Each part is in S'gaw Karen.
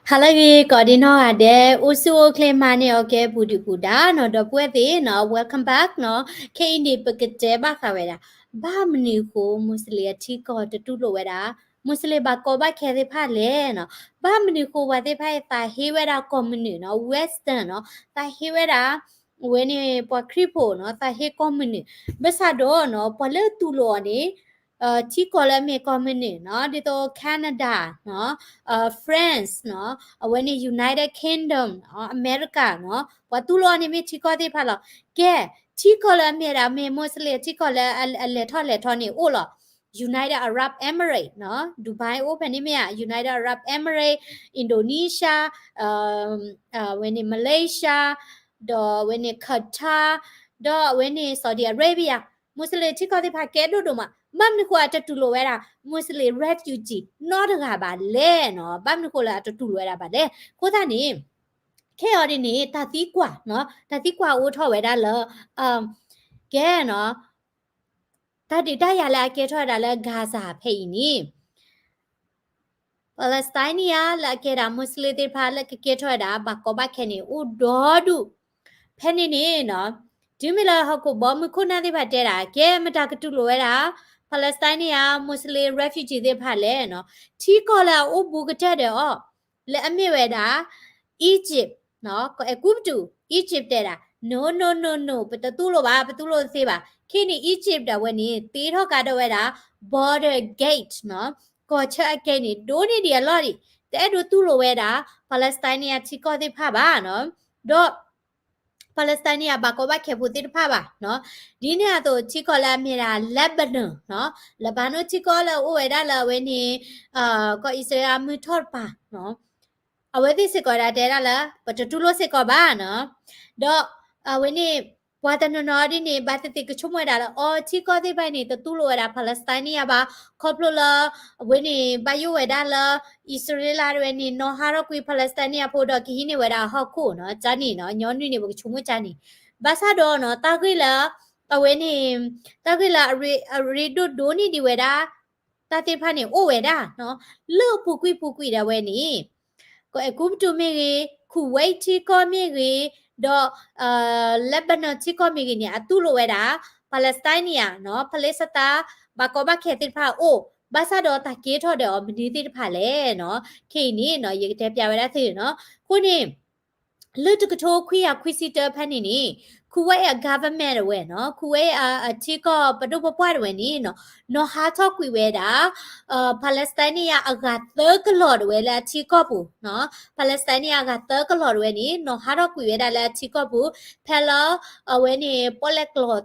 ဟါလၢအဂ့ၤ ကိးဒံနီၢ်ဂၤဒဲး အိၣ်ဆူၣ်အိၣ်ချ့မၤန့ၢ်အီၤကဲပူၤဒုၣ်ပူၤဒါနီၤ ဒီပုၢ်ဝဲၢ်သ့ၣ်နီၤ welcome back နီၤ. ခဲအံၤန့ၣ် ပကတဲဘၣ်ဃးဝဲဒၣ် ဘၣ်မနုၤအဃိ မူစလ့ၣ်အထံကီၢ်တတူၢ်လိာ်ဝဲဒၣ် မူစလ့ၣ်ဘၣ်ကီဘၣ်ခဲသ့ၣ်တဖၣ်လဲၣ်နီၤ. ဘၣ်မနုၤအဃိ ပှၤသ့ၣ်တဖၣ်အံၤသးဟ့ဝဲဒၣ်ကီၢ်မနုၤနီၤ Western နီၤ သးဟ့ဝဲဒၣ် အဝဲန့ၣ် ပှၤခရံာ်ဖိနီၤ သးဟ့ကီၢ်မနုၤ ဘၣ်ဆၣ်ဒီးနီၤ ပှၤလၢတူၢ်လိာ်အီၤန့ၣ် ထံကီၢ်လၢအမ့ၢ်ကီၢ်မနုၤနီၤ ဒ်သိး Canada နီၤ France နီၤ အဝဲန့ၣ် United Kingdom နီၤ အမဲရကၤနီၤ ပှၤတူၢ်လိာ်အီၤန့ၣ်မ့ၢ်ထံကီၢ်သ့ၣ်တဖၣ်လီၤ. ကဲ ထံကီၢ်လၢအမ့ၢ်ဒၣ်မ့ၢ် Muslim ထံကီၢ်လၢအလဲၤထီၣ်လဲၤထီန့ၣ်အိၣ်လီၤ. United Arab Emirates နီၤ Dubai အိၣ်ဖဲန့ၣ်မ့ၢ်ဧါ United Arab Emirates, Indonesia, အဝဲန့ၣ် Malaysia ဒီးအဝဲန့ၣ် Qatar ဒီးအဝဲန့ၣ် Saudi Arabia, Muslim ထံကီၢ်သ့ၣ်တဖၣ်ကဲဒိၣ်ဒိၣ်မး, ဘၣ်မနုၤဃိအတတူၢ်လိာ်ဝဲဒၣ် Muslim refugee နီတဂၤဘၣ်လဲၣ်နီၤ, ဘၣ်မနုၤဃိလၢအတတူၢ်လိာ်ဝဲဒၣ်ဘၣ်လဲၣ်. အဃိသတးန့ၣ် ခဲအံၤဒ်န့ၣ် တၢ်သံကွၢ်နီၤ, တၢ်သံကွၢ်အိၣ်ထီၣ်ဝဲဒၣ်လၢ ကဲနီၤ တၢ်ဒုးတၢ်ယၤလၢအကဲထီၣ်ဝဲဒၣ်လၢ Gaza ဖဲအံၤန့ၣ် Palestinian လၢအကဲဒၣ် Muslim သ့ၣ်တဖၣ်လၢကကဲထီၣ်ဝဲဒၣ် ဘၣ်ကီဘၣ်ခဲန့ၣ် အိၣ်ဒီဒူၣ်. ဖဲန့ၣ်န့ၣ်နီၤ တုၤမ့ၢ်လၢဟီၣ်ခိၣ်ဘီမုၢ်ခိၣ်နၢ်သ့ၣ်တဖၣ်တဲဒၣ် ကဲမတၤကတူၢ်လိာ်ဝဲဒၣ် Palestinian Muslim refugee သ့ၣ်တဖၣ်လဲၣ်နီၤ, ထံကီၢ်လၢအအိၣ်ဘူးကတၢၢ်ဒီးအီၤ လၢအမ့ၢ်ဝဲဒၣ် Egypt နီၤ, ကီၢ်အဲၤကူပတူး Egypt တဲဒၣ် no no no no ပတတူၢ်လိာ်ဘၣ်, ပတူၢ်လိာ်တသ့ဘၣ်. ခဲအံၤန့ၣ် Egypt ဒၣ်ဝဲန့ၣ် တ့ထီၣ်ကဒီးဝဲဒၣ် border gate နီၤ, ကီၢ်ဆၢအကဲန့ၣ် ဒိၣ်န့ၢ်ဒံးအလီၢ်ဒံး, တအဲၣ်ဒိးတူၢ်လိာ်ဝဲဒၣ် Palestinian ထံကီၢ်သ့ၣ်တဖၣ်ဘၣ်နီၤ, ဒီး Palestinian ဘၣ်ကီဘၣ်ခဲဖိသ့ၣ်တဖၣ်ဘၣ်နီၤ. ဒ်န့ၣ်အသိး ထံကီၢ်လၢအမ့ၢ်ဒၣ် Lebanon နီၤ, Lebanon ထံကီၢ်လၢအအိၣ်ဝဲဒၣ်လၢအဝဲန့ၣ် ကီၢ်အံၣ်စရ့လးမုၢ်ထီၣ်တပၤနီၤ, အဝဲသ့ၣ်စ့ၢ်ကီးဒၣ်တဲဒၣ်လၢ ပတတူၢ်လိာ်စ့ၢ်ကီးဘၣ်နီၤ. ဒီးအဝဲန့ၣ် ပှၤတနီၤနီၤဒ်န့ၣ် ဘၣ်သ့ၣ်သ့ၣ်ကဆိကမိၣ်ဝဲဒၣ်လၢ အီ ထံကီၢ်သ့ၣ်တဖၣ်န့ၣ် တတူၢ်လိာ်ဝဲဒၣ် Palestinian ဘၣ်, ခီဖျိလၢ အဝဲန့ၣ် ဘၣ်ယိၣ်ဝဲဒၣ်လၢ အံၣ်စရ့လးဒၣ်ဝဲန့ၣ် နီၤဟးထီၣ်ကွံာ် Palestinian ဖိဒီးကဟံးန့ၢ်ဝဲဒၣ်ဟီၣ်ခိၣ်နီၤ, ကန့ၣ်နီၤ, ညီနုၢ်န့ၣ် ပကဆိကမိၣ်ကန့ၣ်. ဘၣ်ဆၣ်ဒီးနီၤ တၢ်ဂ့ၢ်လၢ အဝဲန့ၣ် တၢ်ဂ့ၢ်လၢအရ့ဒိၣ်ဒိၣ်န့ၢ်ဒံးဝဲဒၣ် တၢ်သ့ၣ်တဖၣ်န့ၣ် အိၣ်ဝဲဒၣ်နီၤ, လၢအပူၤကွံာ်ပူၤကွံာ်ဒၣ်ဝဲန့ၣ် ကီၢ်အဲၤကူပတူးမ့ၢ်ဂ့ၤ, Kuwait ထံကီၢ်မ့ၢ်ဂ့ၤ, ဒီး Lebanon ထံကီၢ်မ့ၢ်ဂ့ၤန့ၣ် အတူၢ်လိာ်ဝဲဒၣ် Palestinian နီၤ, ဖလ့စတၤ ဘၣ်ကီဘၣ်ခဲသ့ၣ်တဖၣ်အအိၣ်, ဘၣ်ဆၣ်ဒီးတၢ်ကဲထီၣ်ဒီးအီၤမနုၤသ့ၣ်တဖၣ်လဲၣ်နီၤ. ခဲအံၤန့ၣ်နီၤ ယကတဲပျးဝဲဒၣ်သုနီၤ. အဃိန့ၣ် လၢတကထိခွံကယၤခွံဆံတၢဖဲန့ၣ်န့ၣ် Kuwait အ government ဒၣ်ဝဲနီၤ, Kuwait အထံကီၢ်ပဒိၣ်ပပှၢ်ဒၣ်ဝဲန့ၣ်နီၤ, နီၤဟးထီၣ်ကွံာ်ဝဲဒၣ် Palestinian အဂၤသၢကလီၢ်ဒၣ်ဝဲလၢအထံကီၢ်ပူၤနီၤ, Palestinian အဂၤသၢကလီၢ်ဒၣ်ဝဲန့ၣ် နီၤဟးထီၣ်ကွံာ်ဝဲဒၣ်လၢအထံကီၢ်ပူၤ ဖဲလၢ အဝဲန့ၣ် ပီၣ်လဲၣ်ကျိၤတၢ်ဒုး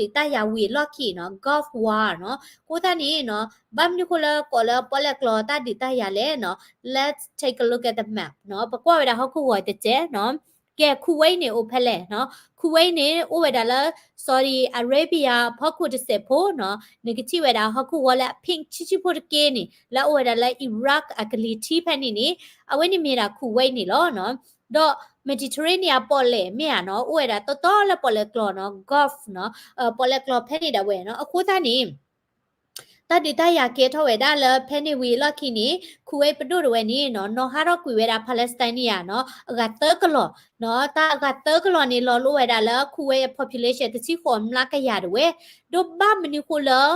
တၢ်ယၤဝံၤအလီၢ်ခံနီၤ, Gulf War နီၤ. အဃိသတးန့ၣ်နီၤ ဘၣ်မနုၤဃိလၢကိးလၢပီၣ်လဲၣ်ကျိၤတၢ်ဒုးတၢ်ယၤလဲၣ်နီၤ, Let's take a look at the map နီၤ, ပကွၢ်ဝဲဒၣ်ဟီၣ်ခိၣ်ဂီၤတစဲးနီၤ. ကဲ Kuwait န့ၣ်အိၣ်ဖဲလဲၣ်နီၤ, Kuwait န့ၣ် အိၣ်ဝဲဒၣ်လၢ Saudi Arabia ဖီခိၣ်တစဲးဖိနီၤ, နကထံၣ်ဝဲဒၣ်ဟီၣ်ခိၣ်ဂီၤလၢအ pink ဆံးဆံးဖိတက့ၢ်န့ၣ် လၢအအိၣ်ဝဲဒၣ်လၢ Iraq အကလံၤထံးဖဲန့ၣ်န့ၣ် အဝဲန့ၣ်မ့ၢ်ဒၣ် Kuwait န့ၣ်လီၤနီၤ. ဒီး Mediterranean ပီၣ်လဲၣ်မ့ၢ်ဧါနီၤ, အိၣ်ဝဲဒၣ်တီတီလၢပီၣ်လဲၣ်ကျိၤနီၤ, Gulf နီၤ, ပီၣ်လဲၣ်ကျိၤဖဲန့ၣ်ဒၣ်ဝဲနီၤ. အဃိသတးန့ၣ် တၢ်ဒုးတၢ်ယၤကဲထီၣ်ဝဲဒၣ်လၢဖဲန့ၣ်ဝံၤအလီၢ်ခံန့ၣ် Kuwait ပဒိၣ်ဒၣ်ဝဲန့ၣ်နီၤ, နီၤဟးထီၣ်ကွံာ်ဝဲဒၣ် Palestinian နီၤ, အဂၤသၢကလီၢ်နီၤ, တၢ်အဂၤသၢကလီၢ်န့ၣ် လီၤလိဝဲဒၣ်လၢ Kuwait အ population တဆံဃိးမျးကယၤဒၣ်ဝဲ, ဒီးဘၣ်မနုၤဃိလၢ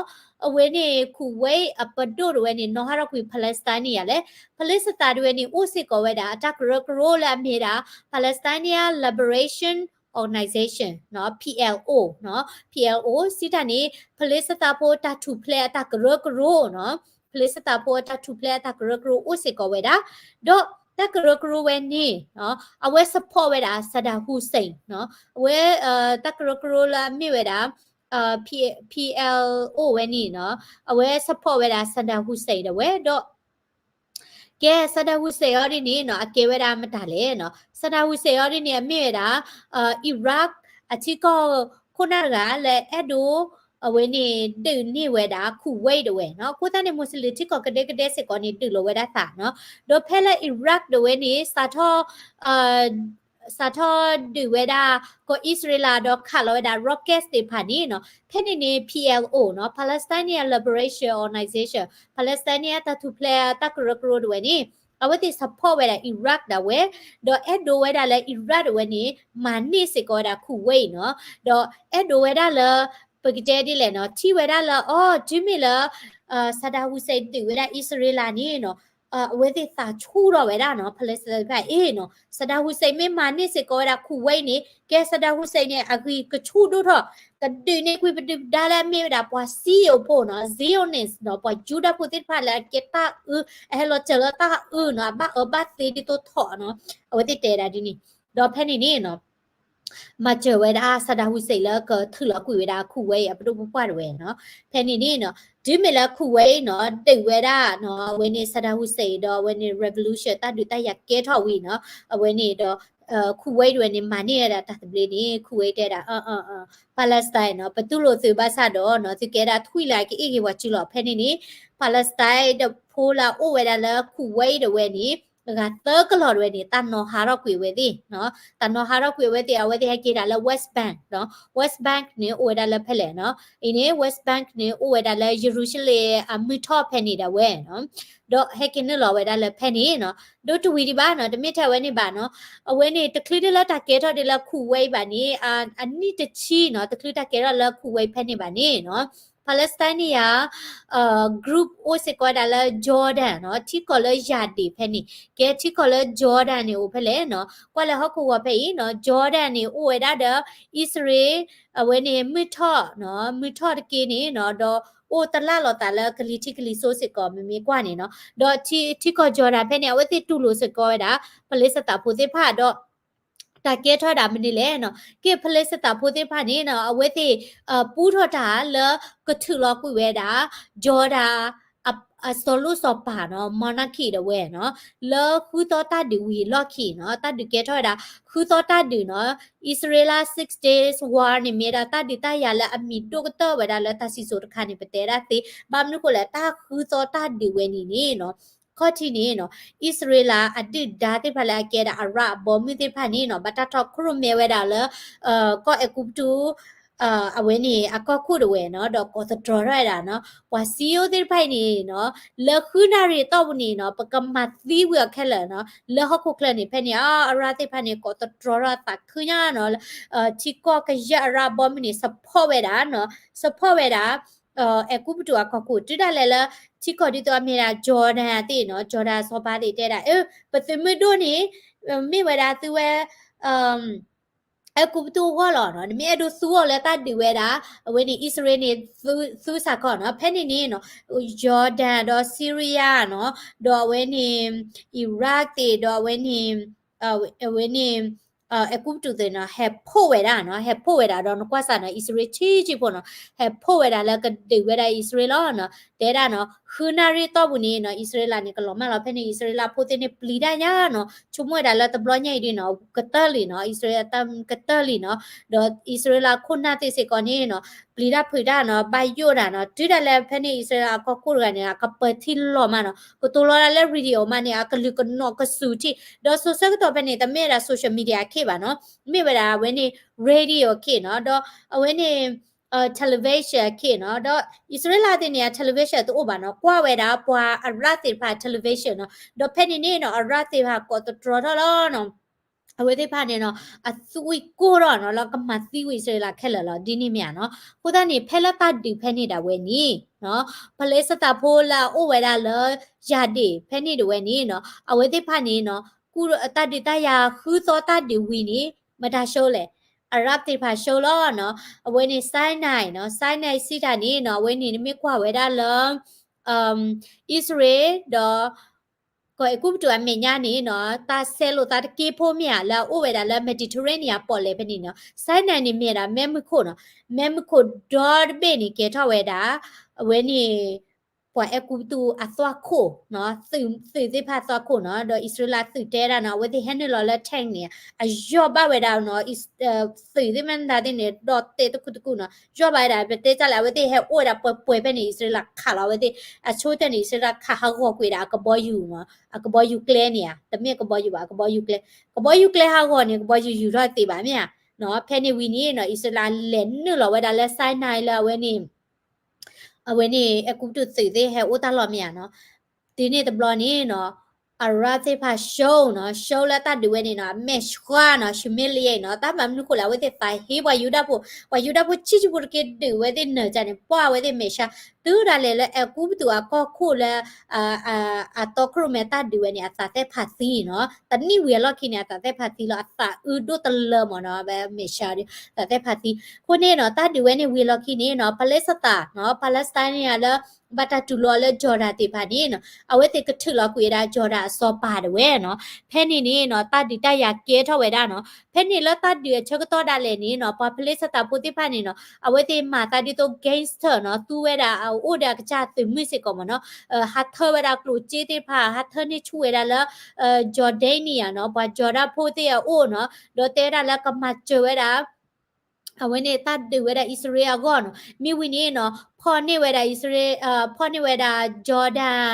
အဝဲန့ၣ် Kuwait အပဒိၣ်ဒၣ်ဝဲန့ၣ် နီၤဟးထီၣ်ကွံာ် Palestinian လဲၣ်, ဖလ့စတၤဒၣ်ဝဲန့ၣ် အိၣ်စ့ၢ်ကီးဝဲဒၣ်အတၢ်ကရၢကရိလၢအမ့ၢ်ဒၣ် Palestinian Liberation Organization နီၤ, PLO နီၤ, PLO စံးတၢ်န့ၣ် ဖလ့စတၤဖိတၢ်ထူၣ်ဖျဲးအတၢ်ကရၢကရိနီၤ, ဖလ့စတၤဖိအတၢ်ထူၣ်ဖျဲးအတၢ်ကရၢကရိအိၣ်စ့ၢ်ကီးဝဲဒၣ်, ဒီးတၢ်ကရၢကရိဝဲန့ၣ်နီၤ အဝဲ support ဝဲဒၣ် Saddam Hussein နီၤ, အဝဲ တၢ်ကရၢကရိလၢအမ့ၢ်ဝဲဒၣ် P- PLO ဝဲန့ၣ်နီၤ အဝဲ support ဝဲဒၣ် Saddam Hussein ဒၣ်ဝဲဒီး ကဲ Saddam Hussein အီၤဒ်န့ၣ်နီၤ အကဲဝဲဒၣ်မတၤလဲၣ်နီၤ, Saddam Hussein အီၤဒ်န့ၣ် အမ့ၢ်ဝဲဒၣ် Iraq အထံကီၢ်ခိၣ်နၢ်တဂၤလၢအဲၣ်ဒိး အဝဲန့ၣ် ဒုးန့ၢ်ဝဲဒၣ် Kuwait ဒၣ်ဝဲနီၤ, အဃိသတးန့ၣ် Muslim ထံကီၢ်ကဒဲကဒဲစ့ၢ်ကီးန့ၣ် ဒုးလီၤဝဲဒၣ်သးနီၤ, ဒီးဖဲလၢ Iraq ဒၣ်ဝဲန့ၣ် စးထီၣ် စးထီၣ်ဒုးဝဲဒၣ် ကီၢ်အံၣ်စရ့လးဒီးခးလီၤဝဲဒၣ် rockets သ့ၣ်တဖၣ်န့ၣ်နီၤ, ဖဲန့ၣ်န့ၣ် PLO နီၤ, Palestinian Liberation Organization, Palestinian တၢ်ထူၣ်ဖျဲးတၢ်ကရၢကရိဒၣ်ဝဲန့ၣ် အဝဲသ့ၣ် support ဝဲဒၣ် Iraq ဒၣ်ဝဲ, ဒီးအဲၣ်ဒိးဝဲဒၣ်လၢ Iraq ဒၣ်ဝဲန့ၣ် မၤန့ၢ်စ့ၢ်ကီးဝဲဒၣ် Kuwait နီၤ, ဒီးအဲၣ်ဒိးဝဲဒၣ်လၢ ပကတဲဒ်လဲၣ်နီၤ, ထံၣ်ဝဲဒၣ်လၢ အီၤ တုၤမ့ၢ်လၢ Saddam Hussein ဒုးဝဲဒၣ်အံၣ်စရ့လးန့ၣ်နီၤ, အဝဲသ့ၣ်သးဆူၣ်ထီၣ်ဝဲဒၣ်နီၤ, Palestine တဖၣ်အံၤနီၤ, Saddam Hussein မ့ၢ်မၤန့ၢ်စ့ၢ်ကီးဝဲဒၣ် Kuwait န့ၣ်, ကဲ Saddam Hussein န့ၣ် အဂံၢ်ကဆူၣ်ဒိၣ်ထီၣ်, ကဒုးန့ၢ်ကွံာ်ပဒုၣ်ပဒါလၢအမ့ၢ်ဝဲဒၣ်ပှၤစံယိၤဖိနီၤ, Zionist နီၤ, ပှၤယူဒၤဖိသ့ၣ်တဖၣ်လၢအကဲတၢ်အၢ, အဟဲလီၤစၢၤလၢတၢ်အၢနီၤ, အဘၣ်အၢဘၣ်သီဒ်သိးထီၣ်နီၤ, အဝဲသ့ၣ်တဲဒၣ်ဒ်န့ၣ်, ဒီးဖဲန့ၣ်န့ၣ်နီၤ မၤစၢၤဝဲဒၣ် Saddam Hussein လၢကထုးလီၤကွံာ်ဝဲဒၣ် Kuwait အပဒိၣ်ပပှၢ်တဝဲနီၤ. ဖဲန့ၣ်န့ၣ်နီၤ တုၤမ့ၢ်လၢ Kuwait နီၤ ဒုးဝဲဒၣ်နီၤ အဝဲန့ၣ် Saddam Hussein ဒီးအဝဲန့ၣ် revolution တၢ်ဒုးတၢ်ယၤကဲထီၣ်ဝံၤနီၤ အဝဲန့ၣ်ဒီး Kuwait တဝဲန့ၣ် မၤန့ၢ်ဝဲဒၣ်တၢ်သဘျ့န့ၣ် Kuwait တဲဒၣ် Palestine နီၤ ပတူၢ်လိာ်သုဘၣ်ဆၣ်ဒီးနီၤ သုကဲဒၣ်ထွံၣ်လၢအကအ့ၣ်ဂ့ၤဝဲစုလီၤ. ဖဲန့ၣ်န့ၣ် Palestine ဒီးဖိလၢအအိၣ်ဝဲဒၣ်လၢ Kuwait တဝဲန့ၣ် ဂၤသၢကလီၤတဝဲန့ၣ် တၢ်နီၤဟးထီၣ်ကွံာ်အဝဲသ့ၣ်နီၤ, တၢ်နီၤဟးထီၣ်ကွံာ်အဝဲသ့ၣ် အဝဲသ့ၣ်ဟဲက့ၤဒၣ်လၢ West Bank နီၤ, West Bank န့ၣ် အိၣ်ဝဲဒၣ်လၢဖဲလဲၣ်နီၤ, အံၤန့ၣ် West Bank န့ၣ် အိၣ်ဝဲဒၣ်လၢ ယရူၤၡလ့ၣ်အမုၢ်ထီၣ်ဖဲန့ၣ်ဒၣ်ဝဲနီၤ, ဒီးဟဲက့ၤနုာ်လီၤဝဲဒၣ်လၢဖဲန့ၣ်နီၤ, ဒီးတဝံၤဒံးဘၣ်နီၤ တမ့ၢ်ထဲဝဲန့ၣ်ဘၣ်နီၤ, အဝဲန့ၣ် တချုးဒ်လၢတၢ်ကဲထီၣ်ဒ်လၢ Kuwait ဘၣ်န့ၣ် အနံၣ်တဆံနီၤ တချုးတၢ်ကဲထီၣ်လၢ Kuwait ဖဲန့ၣ်ဘၣ်န့ၣ်နီၤ Palestine န့ၣ်ယါ group အိၣ်စ့ၢ်ကီးဝဲဒၣ်လၢ Jordan နီၤ, ထံကီၢ်လၢယၤဒ့ၣ်ဖဲန့ၣ်, ကဲထံကီၢ်လၢ Jordan န့ၣ်အိၣ်ဖဲလဲၣ်နီၤ, ကွၢ်လၢဟီၣ်ခိၣ်ဂီၤဖဲအံၤနီၤ Jordan န့ၣ် အိၣ်ဝဲဒၣ်ဒီး အံၣ်စရ့လး အဝဲန့ၣ် မုၢ်ထီၣ်နီၤ, မုၢ်ထီၣ်တက့ၢ်န့ၣ်နီၤ, ဒီးအိၣ်တလၢ်လိာ်သးလၢကလံၤထံးကလံၤစိးစ့ၢ်ကီး မ့မ့ၢ်ကွၢ်န့ၣ်နီၤ, ဒီးထံကီၢ် Jordan ဖဲန့ၣ် အဝဲသ့ၣ်တူၢ်လိာ်စ့ၢ်ကီးဝဲဒၣ် ပလ့းစသးဖိသ့ၣ်တဖၣ်ဒီး တၢ်ကဲထီၣ်ဝဲဒၣ်မနုၤလဲၣ်နီၤ, ကဲ ဖလ့းစတံဖိသ့ၣ်တဖၣ်န့ၣ်နီၤ အဝဲသ့ၣ် ပူထီၣ်တၢ်လၢကထုးလီၤကွံာ်ဝဲဒၣ် Jordan အစီၤလိၣ်စီၤပၤနီၤ monarchy ဒၣ်ဝဲနီၤ, လၢဃုသီတၢ်ဒုးဝံၤအလီၢ်ခံနီၤ တၢ်ဒုးကဲထီၣ်ဝဲဒၣ် ဃုသီတၢ်ဒုးနီၤ, အံၣ်စရ့လး Six Days War န့ၣ် မ့ၢ်ဒၣ်တၢ်ဒုးတၢ်ယၤလၢအမံၤဒိၣ်ကတၢၢ်ဝဲဒၣ်လၢတၢ်စံၣ်စိၤတခါန့ၣ် ပတဲဒၣ်သ့, ဘၣ်မနုၤဃိလဲၣ် တၢ်ဃုသီတၢ်ဒုးဝဲန့ၣ်န့ၣ်နီၤ ခီၣ်ထံးန့ၣ်နီၤ အံၣ်စရ့လးအဒုၣ်ဒါသ့ၣ်တဖၣ်လၢအကဲဒၣ်အရၣ်အဘီမုၢ်သ့ၣ်တဖၣ်န့ၣ်နီၤ ဘၣ်တၢ်ထီၣ်ခရူၣ်မဲဝဲဒၣ်လၢ ကီၢ်အဲၤကူပတူး အဝဲန့ၣ် အကီၢ်ခိၣ်ဒၣ်ဝဲနီၤ ဒီးကိးသတြီထီၣ်ဝဲဒၣ်နီၤ ပှၤစံယိၤသ့ၣ်တဖၣ်အံၤန့ၣ်နီၤ လၢဃုနၣ်ရံၣ်အတီၢ်ပူၤန့ၣ်နီၤ ပကမၤသံဝံၤအီၤခဲလၢာ်နီၤ လၢဟီၣ်ခိၣ်ချၢန့ၣ် ဖဲန့ၣ် အရၣ်သ့ၣ်တဖၣ်န့ၣ် ကိးသတြီထီၣ်သးခုညါနီၤ ထံကီၢ်ကယၢ်အရၣ်ဘီမုၢ်န့ၣ် support ဝဲဒၣ်နီၤ support ဝဲဒၣ် အဲၤကူပတူးအကီၢ်ခိၣ် တုၤဒၣ်လဲာ်လၢ ထံကီၢ်ဒ်သိးအမ့ၢ်ဒၣ် Jordan သ့ၣ်နီၤ Jordan စီၤပၤသ့ၣ်တဲဒၣ် အၢ ပသုးမုၢ်ဒိၣ်န့ၣ် မ့ၢ်ဝဲဒၣ်သုဝဲ အဲၤကူပတူးအဂီၢ်လီၤနီၤ နမ့ၢ်အဲၣ်ဒိးသူအီၤလၢတၢ်ဒုးဝဲဒၣ် အဝဲန့ၣ် အံၣ်စရ့လးန့ၣ် သူစ့ၢ်ကီးနီၤ ဖဲန့ၣ်န့ၣ်နီၤ Jordan ဒီး Syria နီၤ ဒီးအဝဲန့ၣ် Iraq သ့ၣ် ဒီးအဝဲန့ၣ် အဝဲန့ၣ် အဲၤကူပတူးသ့ၣ်နီၤ ဟဲဖီၣ်ဝဲဒၣ်နီၤ ဟဲဖီၣ်ဝဲဒၣ်ဒီးနကွၢ်စၢ်နီၤ အံၣ်စရ့လးဆံးဆံးဖိနီၤ ဟဲဖီၣ်ဝဲဒၣ်လၢကဒုးဝဲဒၣ်အံၣ်စရ့လးလီၤနီၤ တဲဒၣ်နီၤ ဃုနၣ်ရံၣ်တီၢ်ပူၤန့ၣ်နီၤ အံၣ်စရ့လးန့ၣ် ကလီၤမၢ်လီၤ ဖဲန့ၣ် အံၣ်စရ့လးဖိသ့ၣ်န့ၣ် ပျံၤတၢ်ညါနီၤ ဆိကမိၣ်ဝဲဒၣ်လၢတဘျီညါအံၤဒ်နီၤ ကတၢၢ်လံနီၤ အံၣ်စရ့လးတၢ်ကတၢၢ်လံနီၤ ဒီးအံၣ်စရ့လးခိၣ်နၢ်သ့ၣ်စ့ၢ်ကီးန့ၣ်နီၤ ပျံၤတၢ်ဖုးတၢ်နီၤ ဘၣ်ယိၣ်တၢ်နီၤ တုၤဒၣ်လဲာ်ဖဲန့ၣ် အံၣ်စရ့လးအကီၢ်ခိၣ်တဂၤန့ၣ် အကပၢၤထံလီၤမးနီၤ ကတိၤလီၤဒၣ်လၢ radio မးန့ၣ် အကလုာ်ကနိးကစူၤထံၣ် ဒီးစိၤဆၢကတီၢ်ဖဲန့ၣ် တမ့ၢ်ဝဲဒၣ် social media အခ့ဘၣ်နီၤ မ့ၢ်ဝဲဒၣ်အဝဲန့ၣ် radio အခ့နီၤ ဒီးအဝဲန့ၣ် television အခ့နီၤ ဒီးအံၣ်စရ့လးသ့ၣ်န့ၣ် အ television တအိၣ်ဘၣ်နီၤ ကွၢ်ဝဲဒၣ်ပှၤအရၣ်သ့ၣ်တဖၣ် television နီၤ ဒီးဖဲန့ၣ်န့ၣ်နီၤ အရၣ်သ့ၣ်တဖၣ်ကိးသတြီထီၣ်လီၤနီၤ အဝဲသ့ၣ်တဖၣ်န့ၣ်နီၤ အသွံၣ်ကိၢ်ထီၣ်နီၤ လၢကမၤသံဝံၤအံၣ်စရ့လးခဲလၢာ်လီၤ ဒ်န့ၣ်မ့ၢ်ဧါနီၤ အဃိသတးန့ၣ် ဖဲလၢတၢ်ဒုးဖဲန့ၣ်ဒၣ်ဝဲန့ၣ် ဖလ့းစတံဖိလၢအအိၣ်ဝဲဒၣ်လၢ ယၤဒ့ၣ်ဖဲန့ၣ်ဒၣ်ဝဲန့ၣ်နီၤ အဝဲသ့ၣ်တဖၣ်န့ၣ်နီၤ ကူတၢ်ဒုးတၢ်ယၤဃုသီတၢ်ဒုးဝံၤန့ၣ် မတၤ show လဲၣ် အရၣ်သ့ၣ်တဖၣ် show လီၤနီၤ အဝဲန့ၣ် Sinai နီၤ Sinai စံးတၢ်န့ၣ်နီၤ အဝဲန့ၣ်နမ့ၢ်ကွၢ်ဝဲဒၣ်လၢ အံၣ်စရ့လးဒီး ကီၢ်အဲၤကူပတူးအမဲာ်ညါန့ၣ်နီၤ တၢ်ဆဲးလိာ်သးတက့ၢ်ဖိမ့ၢ်ဧါ လၢအအိၣ်ဝဲဒၣ်လၢ Mediterranean အပီၣ်လဲၣ်ဖဲန့ၣ်နီၤ Sinai န့ၣ်မ့ၢ်ဒၣ် မဲးမုၢ်ခိၣ်နီၤ မဲးမုၢ်ခိၣ်ဒီတဘ့ၣ်န့ၣ် ကဲထီၣ်ဝဲဒၣ် အဝဲန့ၣ် ပှၤအဲၤကူပတူးအသွၣ်ခိၣ်နီၤ သုးသ့ၣ်တဖၣ်သွၣ်ခိၣ်နီၤ ဒီးအံၣ်စရ့လးသုးတဲဒၣ်နီၤ အဝဲသ့ၣ်ဟဲနုာ်လီၤလၢ tank န့ၣ် အယီၢ်ဘၣ်ဝဲဒၣ်နီၤ သုးသ့ၣ်မတၤသ့ၣ်န့ၣ် ဒီးတဲတကူၣ်တကူၣ်နီၤ ယီၢ်ဘၣ်ဝဲဒၣ် ပတဲတၢ်လဲၣ် အဝဲသ့ၣ်ဟဲအိၣ်ဝဲဒၣ်ပှဲၤပှဲၤဖဲန့ၣ် အံၣ်စရ့လးခးလီၤအဝဲသ့ၣ် အဆိကတၢၢ်န့ၣ် အံၣ်စရ့လးခးဟးဂီၤကွံာ်ဒၣ်အကဘီယူၤနီၤ အကဘီယူၤကျဲန့ၣ်ဧါ တမ့ၢ်ကဘီယူၤဘၣ် အကဘီယူၤကျဲ ကဘီယူၤကျဲဟးဂီၤန့ၣ် ကဘီယူၤယူၤထီၣ်သ့ဘၣ်မ့ၢ်ဧါ ဖဲန့ၣ်ဝံၤန့ၣ်နီၤ အံၣ်စရ့လးလဲၤနုာ်လီၤဝဲဒၣ်လၢ Sinai လၢအဝဲန့ၣ် အဝဲန့ၣ် အဲၤကူပတူးသုးသ့ၣ်ဟဲအိၣ်တၢ်လီၢ်မ့ၢ်ဧါနီၤ တုၤန့ၣ်တဘျီန့ၣ်နီၤ Arab သ့ၣ်တဖၣ် show နီၤ, show လၢတၢ်ဒုးဝဲန့ၣ်နီၤ အမဲာ်ဆှးနီၤ, humiliate နီၤ, တၢ်မၤမနုၤဃိလဲၣ် အဝဲသ့ၣ်သးဟ့ပှၤယူဒၤဖိ, ပှၤယူဒၤဖိဆံးဆံးဖိတက့ၢ်ဒုးဝဲသ့ၣ်နၢၤကၢန့ၣ် ပှၢ်အဝဲသ့ၣ်မဲာ်ဆှး, တုၤဒၣ်လဲာ်လၢအဲၤကူပတူးအကီၢ်ခိၣ်လၢ အတီခိၣ်ရိၣ်မဲတၢ်ဒုးဝဲန့ၣ် အသးသ့ၣ်ဖးသံနီၤ, တနံၣ်ဝံၤအလီၢ်ခံန့ၣ် အသးသ့ၣ်ဖးသံလီၤ, အသးအုးဒိၣ်တလၢမ့ၢ်နီၤ, အဝဲမဲာ်ဆှးဒီး သးသ့ၣ်ဖးသံ, အဃိန့ၣ်နီၤ တၢ်ဒုးဝဲန့ၣ်ဝံၤလီၢ်ခံန့ၣ်နီၤ Palestine နီၤ, Palestine န့ၣ်လၢ ဘၣ်တၢ်တူၢ်လိာ်လၢ Jordan သ့ၣ်တဖၣ်န့ၣ်နီၤ အဝဲသ့ၣ်ကထုးလီၤကွံာ်ဝဲဒၣ် Jordan အစီၤပၤဒၣ်ဝဲနီၤ, ဖဲန့ၣ်န့ၣ်နီၤ တၢ်ဒုးတၢ်ယၤကဲထီၣ်ဝဲဒၣ်နီၤ, ဖဲန့ၣ်လၢတၢ်ဒုးအဆၢကတီၢ်ဒၣ်လဲာ်န့ၣ်နီၤ ပှၤ Palestine ဖိသ့ၣ်တဖၣ်န့ၣ်နီၤ အဝဲသ့ၣ်မၤသးဒ်သိး gangster နီၤ, သူဝဲဒၣ်အအိၣ်ဒီးအကစၢ်သုးမုၢ်စ့ၢ်ကီးမ့ၢ်နီၤ, ဟးထၢဝဲဒၣ်ကျိၣ်စ့သ့ၣ်တဖၣ် ဟးထၢန့ၢ်ဆူၣ်ဝဲဒၣ်လၢ Jordanian နီၤ, ပှၤ Jordan ဖိသ့ၣ်အအိၣ်နီၤ, ဒီးတဲဝဲဒၣ်လၢကမၤစၢၤဝဲဒၣ် အဝဲန့ၣ်တၢ်ဒုးဝဲဒၣ်အံၣ်စရ့လးအဂီၢ်နီၤ, မ့ၢ်ဝံၤန့ၣ်နီၤ ဖီၣ်န့ၢ်ဝဲဒၣ်အံၣ်စရ့လး, ဖီၣ်န့ၢ်ဝဲဒၣ် Jordan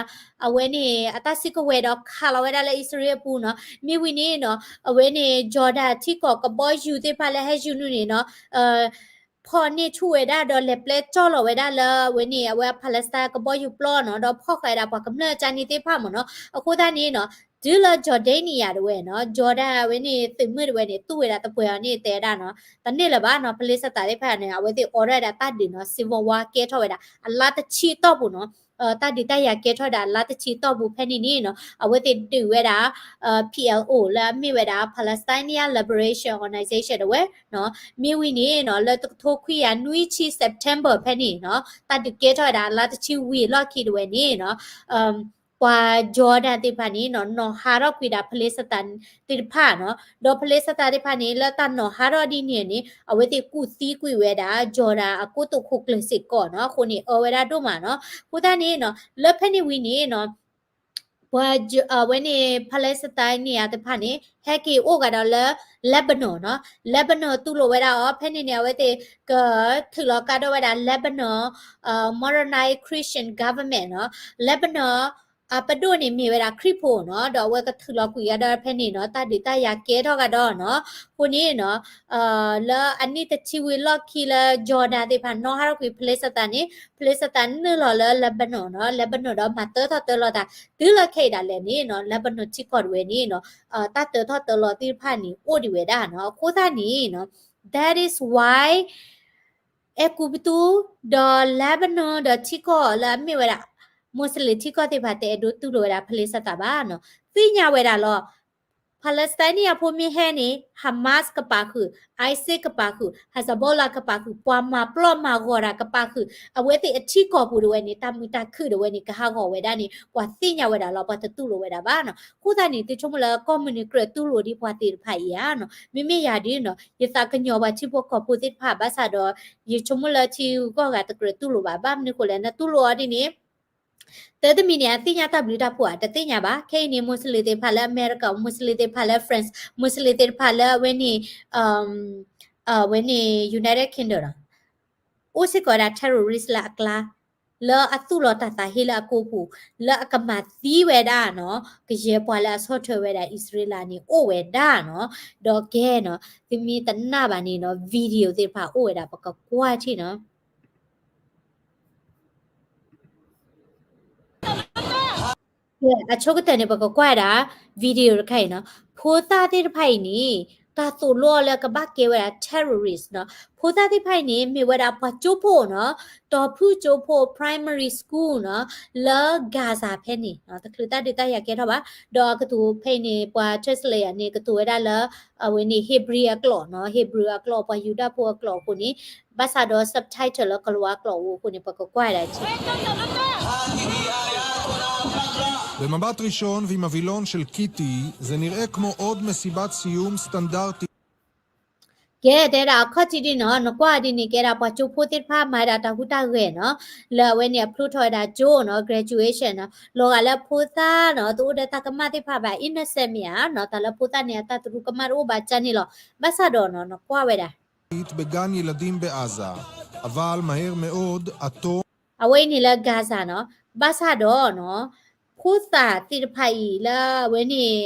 အဝဲန့ၣ် အတၢ်စုကဝဲၤဒီးခးလီၤဝဲဒၣ်လၢအံၣ်စရ့လးအပူၤနီၤ, မ့ၢ်ဝံၤန့ၣ်နီၤ အဝဲန့ၣ် Jordan ထံကီၢ်ကဘီယူၤသ့ၣ်တဖၣ်လၢဟဲယူၤနုာ်န့ၣ်နီၤ ဖီၣ်န့ၢ်ဆူၣ်ဝဲဒၣ်ဒီးလဲၤပျဲကၠီၣ်လီၤဝဲဒၣ်လၢအဝဲန့ၣ် အဝဲ Palestine ကဘီယူၤပျီနီၤ, ဒီးဖီၣ်ဃာ်ဝဲဒၣ်ပှၤကမျၢၢ်ကၠါနံၤသ့ၣ်တဖၣ်မ့ၢ်နီၤ, အဃိသတးန့ၣ်နီၤ တုၤလၢ Jordanian ဒၣ်ဝဲနီၤ, Jordan အဝဲန့ၣ်သုးမုၢ်ဒၣ်ဝဲန့ၣ် သူၣ်ဝဲဒၣ်သပှၢ်အီၤန့ၣ်တဲဒၣ်နီၤ, တန့ၢ်လၢၤဘၣ်နီၤ, Palestine သ့ၣ်တဖၣ်န့ၣ် အဝဲသ့ၣ်အိးထီၣ်ဝဲဒၣ်တၢ်ဒုးနီၤ, civil war ကဲထီၣ်ဝဲဒၣ် အလါတဆံတီၢ်ပူၤနီၤ တၢ်ဒုးတၢ်ယၤကဲထီၣ်ဝဲဒၣ်အလါတဆံတီၢ်ပူၤဖဲန့ၣ်န့ၣ်နီၤ, အဝဲသ့ၣ်ဒုးဝဲဒၣ် P L O လၢအမ့ၢ်ဝဲဒၣ် Palestinian Liberation Organization ဒၣ်ဝဲနီၤ, မ့ၢ်ဝံၤန့ၣ်နီၤ လၢတကထိခွံကယၤနွံဆံ September ဖဲန့ၣ်နီၤ တၢ်ဒုးကဲထီၣ်ဝဲဒၣ်အလါတဆံဝံၤအလီၢ်ခံဒၣ်ဝဲန့ၣ်နီၤ ပှၤ Jordan သ့ၣ်တဖၣ်န့ၣ်နီၤ နီၢ်ဟးထီၣ်ကွံာ်ဒၣ် Palestine သ့ၣ်တဖၣ်နီၤ, ဒီး Palestine သ့ၣ်တဖၣ်န့ၣ် လၢတၢ်နီၢ်ဟးထီၣ်ဒ်န့ၣ်န့ၣ် အဝဲသ့ၣ်ကူၣ်သံကွံာ်ဝဲဒၣ် Jordan အကိတိာ်ခိၣ်ကျၢၢ်စ့ၢ်ကီးနီၤ, အဃိန့ၣ်အၢဝဲဒၣ်ဒိၣ်မးနီၤ, အဃိသတးန့ၣ်နီၤ လၢဖဲန့ၣ်ဝံၤန့ၣ်နီၤ ပှၤ အဝဲန့ၣ် Palestine န့ၣ်အတဖၣ်န့ၣ် ဟဲက့ၤအိၣ်ကဒီးလၢ Lebanon နီၤ, Lebanon တူၢ်လိာ်ဝဲဒၣ်အီၤ ဖဲန့ၣ်န့ၣ် အဝဲသ့ၣ်ကထုးလီၤကါထီၣ်ဝဲဒၣ် Lebanon Maronite Christian Government နီၤ, Lebanon အပဒိၣ်န့ၣ်မ့ၢ်ဝဲဒၣ်ခရံာ်ဖိနီၤ, ဒီးအဝဲကထုးလီၤကွံာ်ကဒီးဖဲန့ၣ်နီၤ တၢ်ဒုးတၢ်ယၤကဲထီၣ်ကဒီးနီၤ, အဃိန့ၣ်နီၤ လၢအနံၣ်တဆံဝံၤလီၢ်ခံလၢ Jordan သ့ၣ်တဖၣ်နီၢ်ဟးထီၣ်ကွံာ် Palestine န့ၣ် Palestine နုာ်လီၤလၢ Lebanon နီၤ, Lebanon ဒီးမၤတၢထီၣ်တၢလီၤသး တုၤလၢခဲအံၤဒၣ်လဲာ်န့ၣ်နီၤ Lebanon ထံကီၢ်ဒၣ်ဝဲန့ၣ်နီၤ တၢ်တၢထီၣ်တၢလီၤသ့ၣ်တဖၣ်န့ၣ် အိၣ်ဒံးဝဲဒၣ်နီၤ, အဃိသတးန့ၣ်နီၤ that is why အဲၤကူပတူး ဒီး Lebanon ဒီးထံကီၢ်လၢအမ့ၢ်ဝဲဒၣ် Muslim ထံကီၢ်သ့ၣ်တဖၣ် တအဲၣ်ဒိးတူၢ်လိာ်ဝဲဒၣ် Palestine ဘၣ်နီၤ, သ့ၣ်ညါဝဲဒၣ်လီၤ Palestine အဖိမ့ၢ်ဟဲန့ၣ် Hamas ကပာ်ဃုာ်, ISIS ကပာ်ဃုာ်, Hezbollah ကပာ်ဃုာ်, ပှၤမၤပျီၢ်မၤဂီၤတၢ်ကပာ်ဃုာ်, အဝဲသ့ၣ်အထံကီၢ်ပူၤဒၣ်ဝဲန့ၣ် တၢ်မုာ်တၢ်ခုၣ်ဒၣ်ဝဲန့ၣ် ကဟးဂီၤဝဲဒၣ်န့ၣ် ပှၤသ့ၣ်ညါဝဲဒၣ်လီၤ, ပှၤတတူၢ်လိာ်ဝဲဒၣ်ဘၣ်နီၤ, အဃိသတးန့ၣ် သုဆိကမိၣ်လၢကီၢ်မုၢ်နုာ်ကြၢးတူၢ်လိာ်ဒ်ပှၤသ့ၣ်တဖၣ်အံၤဧါနီၤ, မ့မ့ၢ်ယၤဒ်နီၤ ယသးကညီၤပှၤထံဖိကီၢ်ဖိသ့ၣ်တဖၣ် ဘၣ်ဆၣ်ဒီး ယဆိကမိၣ်လၢထံဂုၤကီၢ်ဂၤတကြၢးတူၢ်လိာ်ဘၣ်, ဘၣ်မနုၤဃိလဲၣ် နတူၢ်လိာ်အီၤဒ်န့ၣ် တၢ်တမံၤန့ၣ် အသ့ၣ်ညါတၢ်ဘျုးတၢ်ဖှိၣ်ဧါ, တသ့ၣ်ညါဘၣ်. ခဲအံၤန့ၣ် Muslim သ့ၣ်တဖၣ်လၢ America, Muslim သ့ၣ်တဖၣ်လၢ France, Muslim သ့ၣ်တဖၣ်လၢအဝဲန့ၣ် အဝဲန့ၣ် United Kingdom ဒီး အိၣ်စ့ၢ်ကီးဝဲဒၣ် terrorist လၢအကျါ, လၢအသူၣ်လီၤတၢ်သးဟ့လၢအကိာ်ပူၤ, လၢအကမၤသံဝဲဒၣ်နီၤ ကယဲၢ်ပှၤလၢအဆီၣ်ထွဲဝဲဒၣ်အံၣ်စရ့လးန့ၣ် အိၣ်ဝဲဒၣ်နီၤ. ဒီးကဲနီၤ သုမ့ၢ်တနာ်ဘၣ်န့ၣ်နီၤ video သ့ၣ်တဖၣ်အိၣ်ဝဲဒၣ် ပကကွၢ်ထံၣ်နီၤ. အဆိကတၢၢ်န့ၣ် ပကကွၢ်ဝဲဒၣ် video တခါအံၤနီၤ. ဖိသၣ်သ့ၣ်တဖၣ်အံၤန့ၣ် တၢ်သိၣ်လိအီၤလၢကဘၣ်ကဲဝဲဒၣ် terrorist နီၤ. ဖိသၣ်သ့ၣ်တဖၣ်အံၤန့ၣ် မ့ၢ်ဝဲဒၣ်ပှၤကၠိဖိနီၤ, တီၤဖုၣ်ကၠိဖိ primary school နီၤ, လၢ Gaza ဖဲန့ၣ်နီၤ, တချုးတၢ်ဒုးတၢ်ယၤကဲထီၣ်ဘၣ်, ဒီးအကတိၤဖဲအံၤန့ၣ် ပှၤ translate န့ၣ် ကတိၤဝဲဒၣ်လၢ အဝဲန့ၣ် Hebrew အကျိာ်နီၤ, Hebrew အကျိာ် ပှၤယူဒၤဖိအကျိာ်အဃိန့ၣ် ဘၣ်ဆၣ်ဒီး subtitle လၢကလၤဝါကျိာ်အဃိန့ၣ် ပကကွၢ်ဝဲဒၣ်ထံၣ် במבט ראשון ועם הווילון של קיטי, זה נראה כמו עוד מסיבת סיום סטנדרטית. ကဲ တဲဒၣ်အခီၣ်ထံးဒ်နီၤ, နကွၢ်ဒ်န့ၣ် ကဲဒၣ်ပှၤကၠိဖိသ့ၣ်တဖၣ်မၤဝဲဒၣ်တၢ်ဟူးတၢ်ဂဲၤနီၤ, လၢအဝဲန့ၣ်အဖျိထီၣ်ဝဲဒၣ်ကၠိနီၤ, graduation နီၤ, လီၤဂာ်လၢဖိသၣ်နီၤ, တအိၣ်ဒီးတၢ်ကမၣ်သ့ၣ်တဖၣ်ဘၣ်, innocent မ့ၢ်ဧါနီၤ, တၢ်လၢဖိသၣ်န့ၣ် အတၢ်သရူးကမၣ်တအိၣ်ဘၣ်ကၢ်န့ၣ်လီၤ. ဘၣ်ဆၣ်ဒီးနီၤ နကွၢ်ဝဲဒၣ် בגן ילדים בעזה, אבל מהר מאוד התור အဝဲအံၤန့ၣ်လၢ Gaza နီၤ, ဘၣ်ဆၣ်ဒီးနီၤ ဖိသၣ်သ့ၣ်တဖၣ်အံၤလၢအဝဲန့ၣ်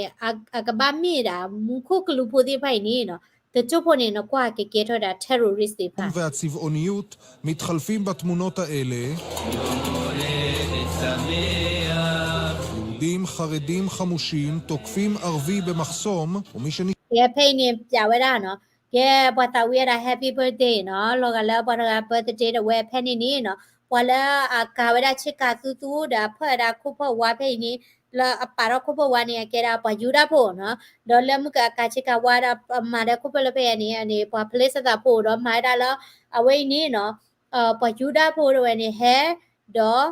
အကဘၣ်မ့ၢ်ဒၣ် မူခိၣ်ကလူးဖိသ့ၣ်တဖၣ်အံၤန့ၣ်နီၤ, တကၠိဖိန့ၣ် နကွၢ်ကဲကဲထီၣ်ဝဲဒၣ် terrorist သ့ၣ်တဖၣ် והצבעוניות מתחלפים בתמונות האלה. יהודים חרדים חמושים תוקפים ערבי במחסום, ומי שנ- ကဲဖဲအံၤန့ၣ် ပျးဝဲဒၣ်နီၤ, ကဲပှၤသးဝံၣ်ဝဲဒၣ် Happy Birthday နီၤ, လီၤဂာ်လၢပှၤတဂၤ birthday ဒီးဝဲဖဲန့ၣ်န့ၣ်နီၤ, ပှၤလၢအကၤဝဲဒၣ်ဆ့ကၤသူသူဒီးအဖၢၣ်ဝဲဒၣ်ခိၣ်ဖၢၣ်ဝါဖဲအံၤန့ၣ်, လၢအပာ်ထီၣ်ခိၣ်ဖၢၣ်ဝါန့ၣ် အကဲဒၣ်ပှၤယူဒၤဖိနီၤ, ဒီးလၢမုၢ်ကအကၤဆ့ကၤဝါဒီး မၤဒီးခိၣ်ဖၢၣ်လၢဖဲအံၤန့ၣ်န့ၣ် ပှၤဖလ့စသးဖိဒီးမၤဝဲဒၣ်လၢ အဝဲအံၤန့ၣ်နီၤ, ပှၤယူဒၤဖိဒီးဝဲန့ၣ်ဟဲ ဒီး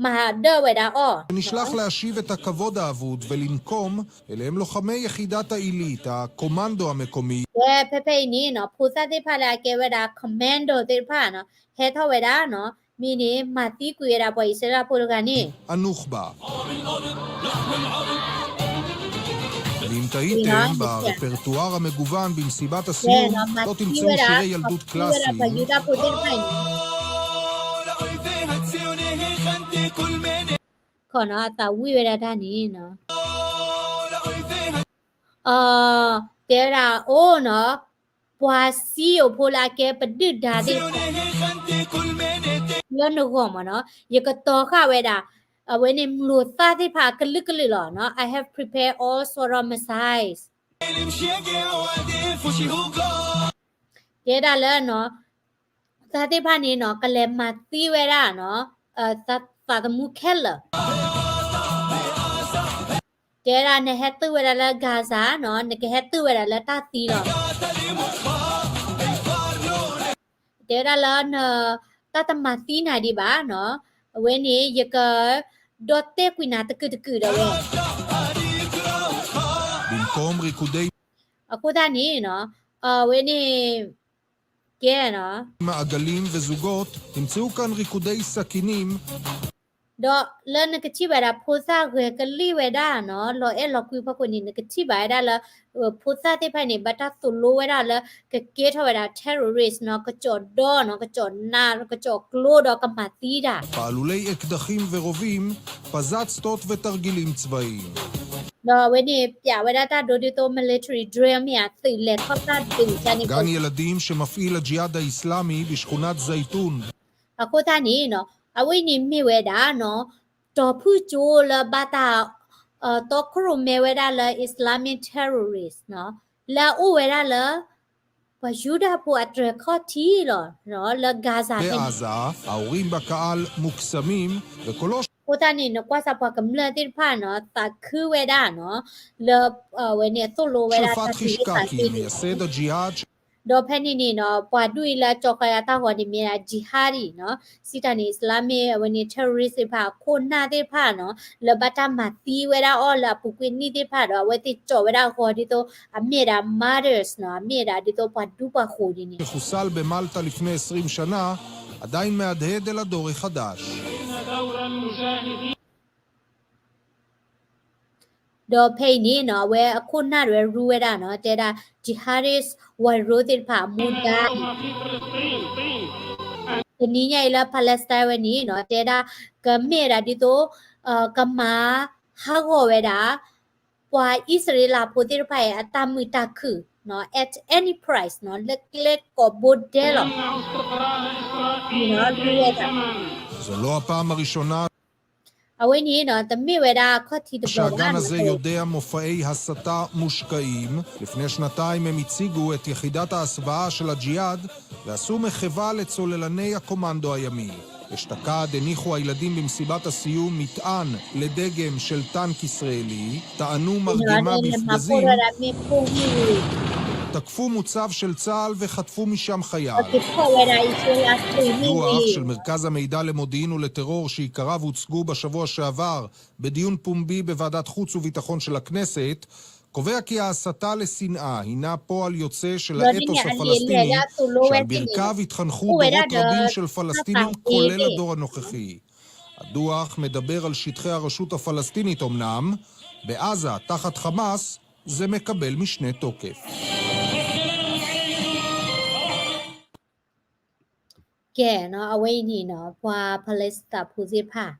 မၤဒၢၣ်ဝဲဒၣ်အီၤ שנשלח להשיב את הכבוד האבוד ולנקום, אלה הם לוחמי יחידת העילית, הקומנדו המקומי. ကဲဖဲဖဲအံၤန့ၣ်နီၤ, ဖိသၣ်သ့ၣ်တဖၣ်လၢအကဲဝဲဒၣ် commando သ့ၣ်တဖၣ်နီၤ, ဟဲထီၣ်ဝဲဒၣ်နီၤ, မ့ၢ်န့ၣ် မၤသံကွံာ်ဝဲဒၣ်ပှၤအံၣ်စရ့လးဖိတဂၤန့ၣ် הנוח'בה. ואם תהיתם ברפרטואר המגוון במסיבת הסיום לא תמצאו שירי ילדות קלאסיים. ခီနီၤအသးဝံၣ်ဝဲဒၣ်တၢ်န့ၣ်နီၤ, တဲဝဲဒၣ်အိၣ်နီၤ, ပှၤစံယိၤဖိလၢအကဲပဒုၣ်ဒါသ့ၣ်တဖၣ် လၢနဂီၢ်မ့ၢ်နီၤ, ယကတီၤဃာ်ဝဲဒၣ် အဝဲန့ၣ်မျိာ်သၣ်သ့ၣ်တဖၣ်အကလုာ်ကလုာ်လီၤနီၤ, I have prepared all sort of missiles. တဲဒၣ်လၢနီၤ, သးသ့ၣ်တဖၣ်န့ၣ်နီၤ ကလဲၤမၤသံဝဲဒၣ်နီၤ, သးသမူခဲလၢာ် တဲဒၣ်နဟဲတုၤဝဲဒၣ်လၢ Gaza နီၤ, နကဟဲတုၤဝဲဒၣ်လၢတၢ်သံလီၤ. တဲဝဲဒၣ်လၢန တၢ်တမၤသံနၤဒံးဘၣ်နီၤ, အဝဲန့ၣ် ယက ဒီၣ်တဲာ်ကွံာ်နၤတကုာ်တကုာ်ဒီးဝဲ အဃိသတးန့ၣ်နီၤ, အဝဲန့ၣ် ကဲနီၤ מעגלים וזוגות, תמצאו כאן ריקודי סכינים. ဒီးလၢနကထံၣ်ဘၣ်ဒၣ် ဖိသၣ်ဂဲၤကလံၣ်ဝဲဒၣ်နီၤ, လီၤအဲၣ်လီၤကွံဖီခိၣ်န့ၣ် နကထံၣ်ဘၣ်ဝဲဒၣ်လၢ ဖိသၣ်သ့ၣ်တဖၣ်န့ၣ် ဘၣ်တၢ်သိၣ်လိဝဲဒၣ်လၢ ကကဲထီၣ်ဝဲဒၣ် terrorist နီၤ, ကစီၣ်ဒီနီၤ, ကစီၣ်နး, ကစီၣ်ကျိဒီးကမၤသံတၢ် פעלולי אקדחים ורובים, פזצתות ותרגילים צבאיים. ဒီးအဝဲန့ၣ် ပျးဝဲဒၣ်တၢ်ဒိဒ်သိး military drill မ့ၢ်ဧါ, သုးလဲၤထီၣ်တၢ်ဒုးန့ၣ် גן ילדים שמפעיל הג'יהאד האסלאמי בשכונת זיתון. အဃိသတးန့ၣ်နီၤ, အဝဲန့ၣ်မ့ၢ်ဝဲဒၣ်နီၤ, တီၤဖုၣ်ကၠိလၢဘၣ်တၢ် တီခိၣ်ရိၣ်မဲဝဲဒၣ်လၢ Islamic terrorist နီၤ, လၢအအိၣ်ဝဲဒၣ်လၢ ပှၤယူဒၤဖိအတြဲၤခီၣ်ထံးလီၤ, လၢ Gaza ဖဲန့ၣ် בעזה, ההורים בקהל מוקסמים, וקולו အဃိသတးန့ၣ် နကွၢ်စၢ်ပှၤကမျၢၢ်သ့ၣ်တဖၣ်နီၤ, သးခုဝဲဒၣ်နီၤ, လၢ အဝဲန့ၣ်သိၣ်လိဝဲဒၣ်တၢ်သ့ၣ်တဖၣ် ဒီးဖဲန့ၣ်န့ၣ်နီၤ, ပှၤဒူၣ်အံၤလၢအကၠီဃာ်ယၤတၢ်ဂီၤန့ၣ်မ့ၢ်ဒၣ် jihadi နီၤ, စံးတၢ်န့ၣ် Islamic အဝဲန့ၣ် terrorist သ့ၣ်တဖၣ် အခိၣ်နၢ်သ့ၣ်တဖၣ်နီၤ, လၢဘၣ်တၢ်မၤသံဝဲဒၣ်အီၤလၢအပူၤကွံာ်နံၣ်သ့ၣ်တဖၣ်ဒီး အဝဲသ့ၣ်ကၠီဝဲဒၣ်အဂီၤဒ်သိး အမ့ၢ်ဒၣ် martyrs နီၤ, အမ့ၢ်ဒၣ်ဒ်သိးပှၤဒူပှၤဃိၤဒ်န့ၣ် שחוסל במלטה לפני עשרים שנה, עדיין מהדהד אל הדור החדש. ဒီးဖဲအံၤန့ၣ်နီၤ, အဝဲအခိၣ်နၢ်တဝဲရူဝဲဒၣ်နီၤ, တဲဒၣ် jihadist warrior သ့ၣ်တဖၣ်အမူဒါအံၤ, တနံၤညါအံၤလၢ Palestine ဝဲန့ၣ်နီၤ, တဲဒၣ် ကမ့ၢ်ဒၣ်ဒ်သိး ကမၤဟးဂီၤဝဲဒၣ် ပှၤအံၣ်စရ့လးဖိသ့ၣ်တဖၣ်အံၤ အတၢ်မုာ်တၢ်ခုၣ်နီၤ, at any price နီၤ, လၢကျဲကိးဘိဒဲးလီၤ. အဝဲန့ၣ်နီၤ, တမ့ၢ်ဝဲဒၣ်အခီၣ်ထံးတဘျီဘၣ်နီၤ. שהגן הזה יודע מופעי הסתה מושקעים, לפני שנתיים הם הציגו את יחידת ההסוואה של הג'יהאד ועשו מחווה לצוללני הקומנדו הימי. אשתקד הניחו הילדים במסיבת הסיום מטען לדגם של טנק ישראלי, טענו מרגמה בפגזים, תקפו מוצב של צה"ל וחטפו משם חייל. דוח של מרכז המידע למודיעין ולטרור שעיקריו הוצגו בשבוע שעבר בדיון פומבי בוועדת חוץ וביטחון של הכנסת, קובע כי ההסתה לשנאה הינה פועל יוצא של האתוס הפלסטיני, שעל ברכיו התחנכו דורות רבים של פלסטינים, כולל הדור הנוכחי. הדוח מדבר על שטחי הרשות הפלסטינית אמנם, בעזה תחת חמאס זה מקבל משנה תוקף. ကဲနီၤ, အဝဲအံၤန့ၣ်နီၤ, ပှၤ Palestine ဖိသ့ၣ်တဖၣ်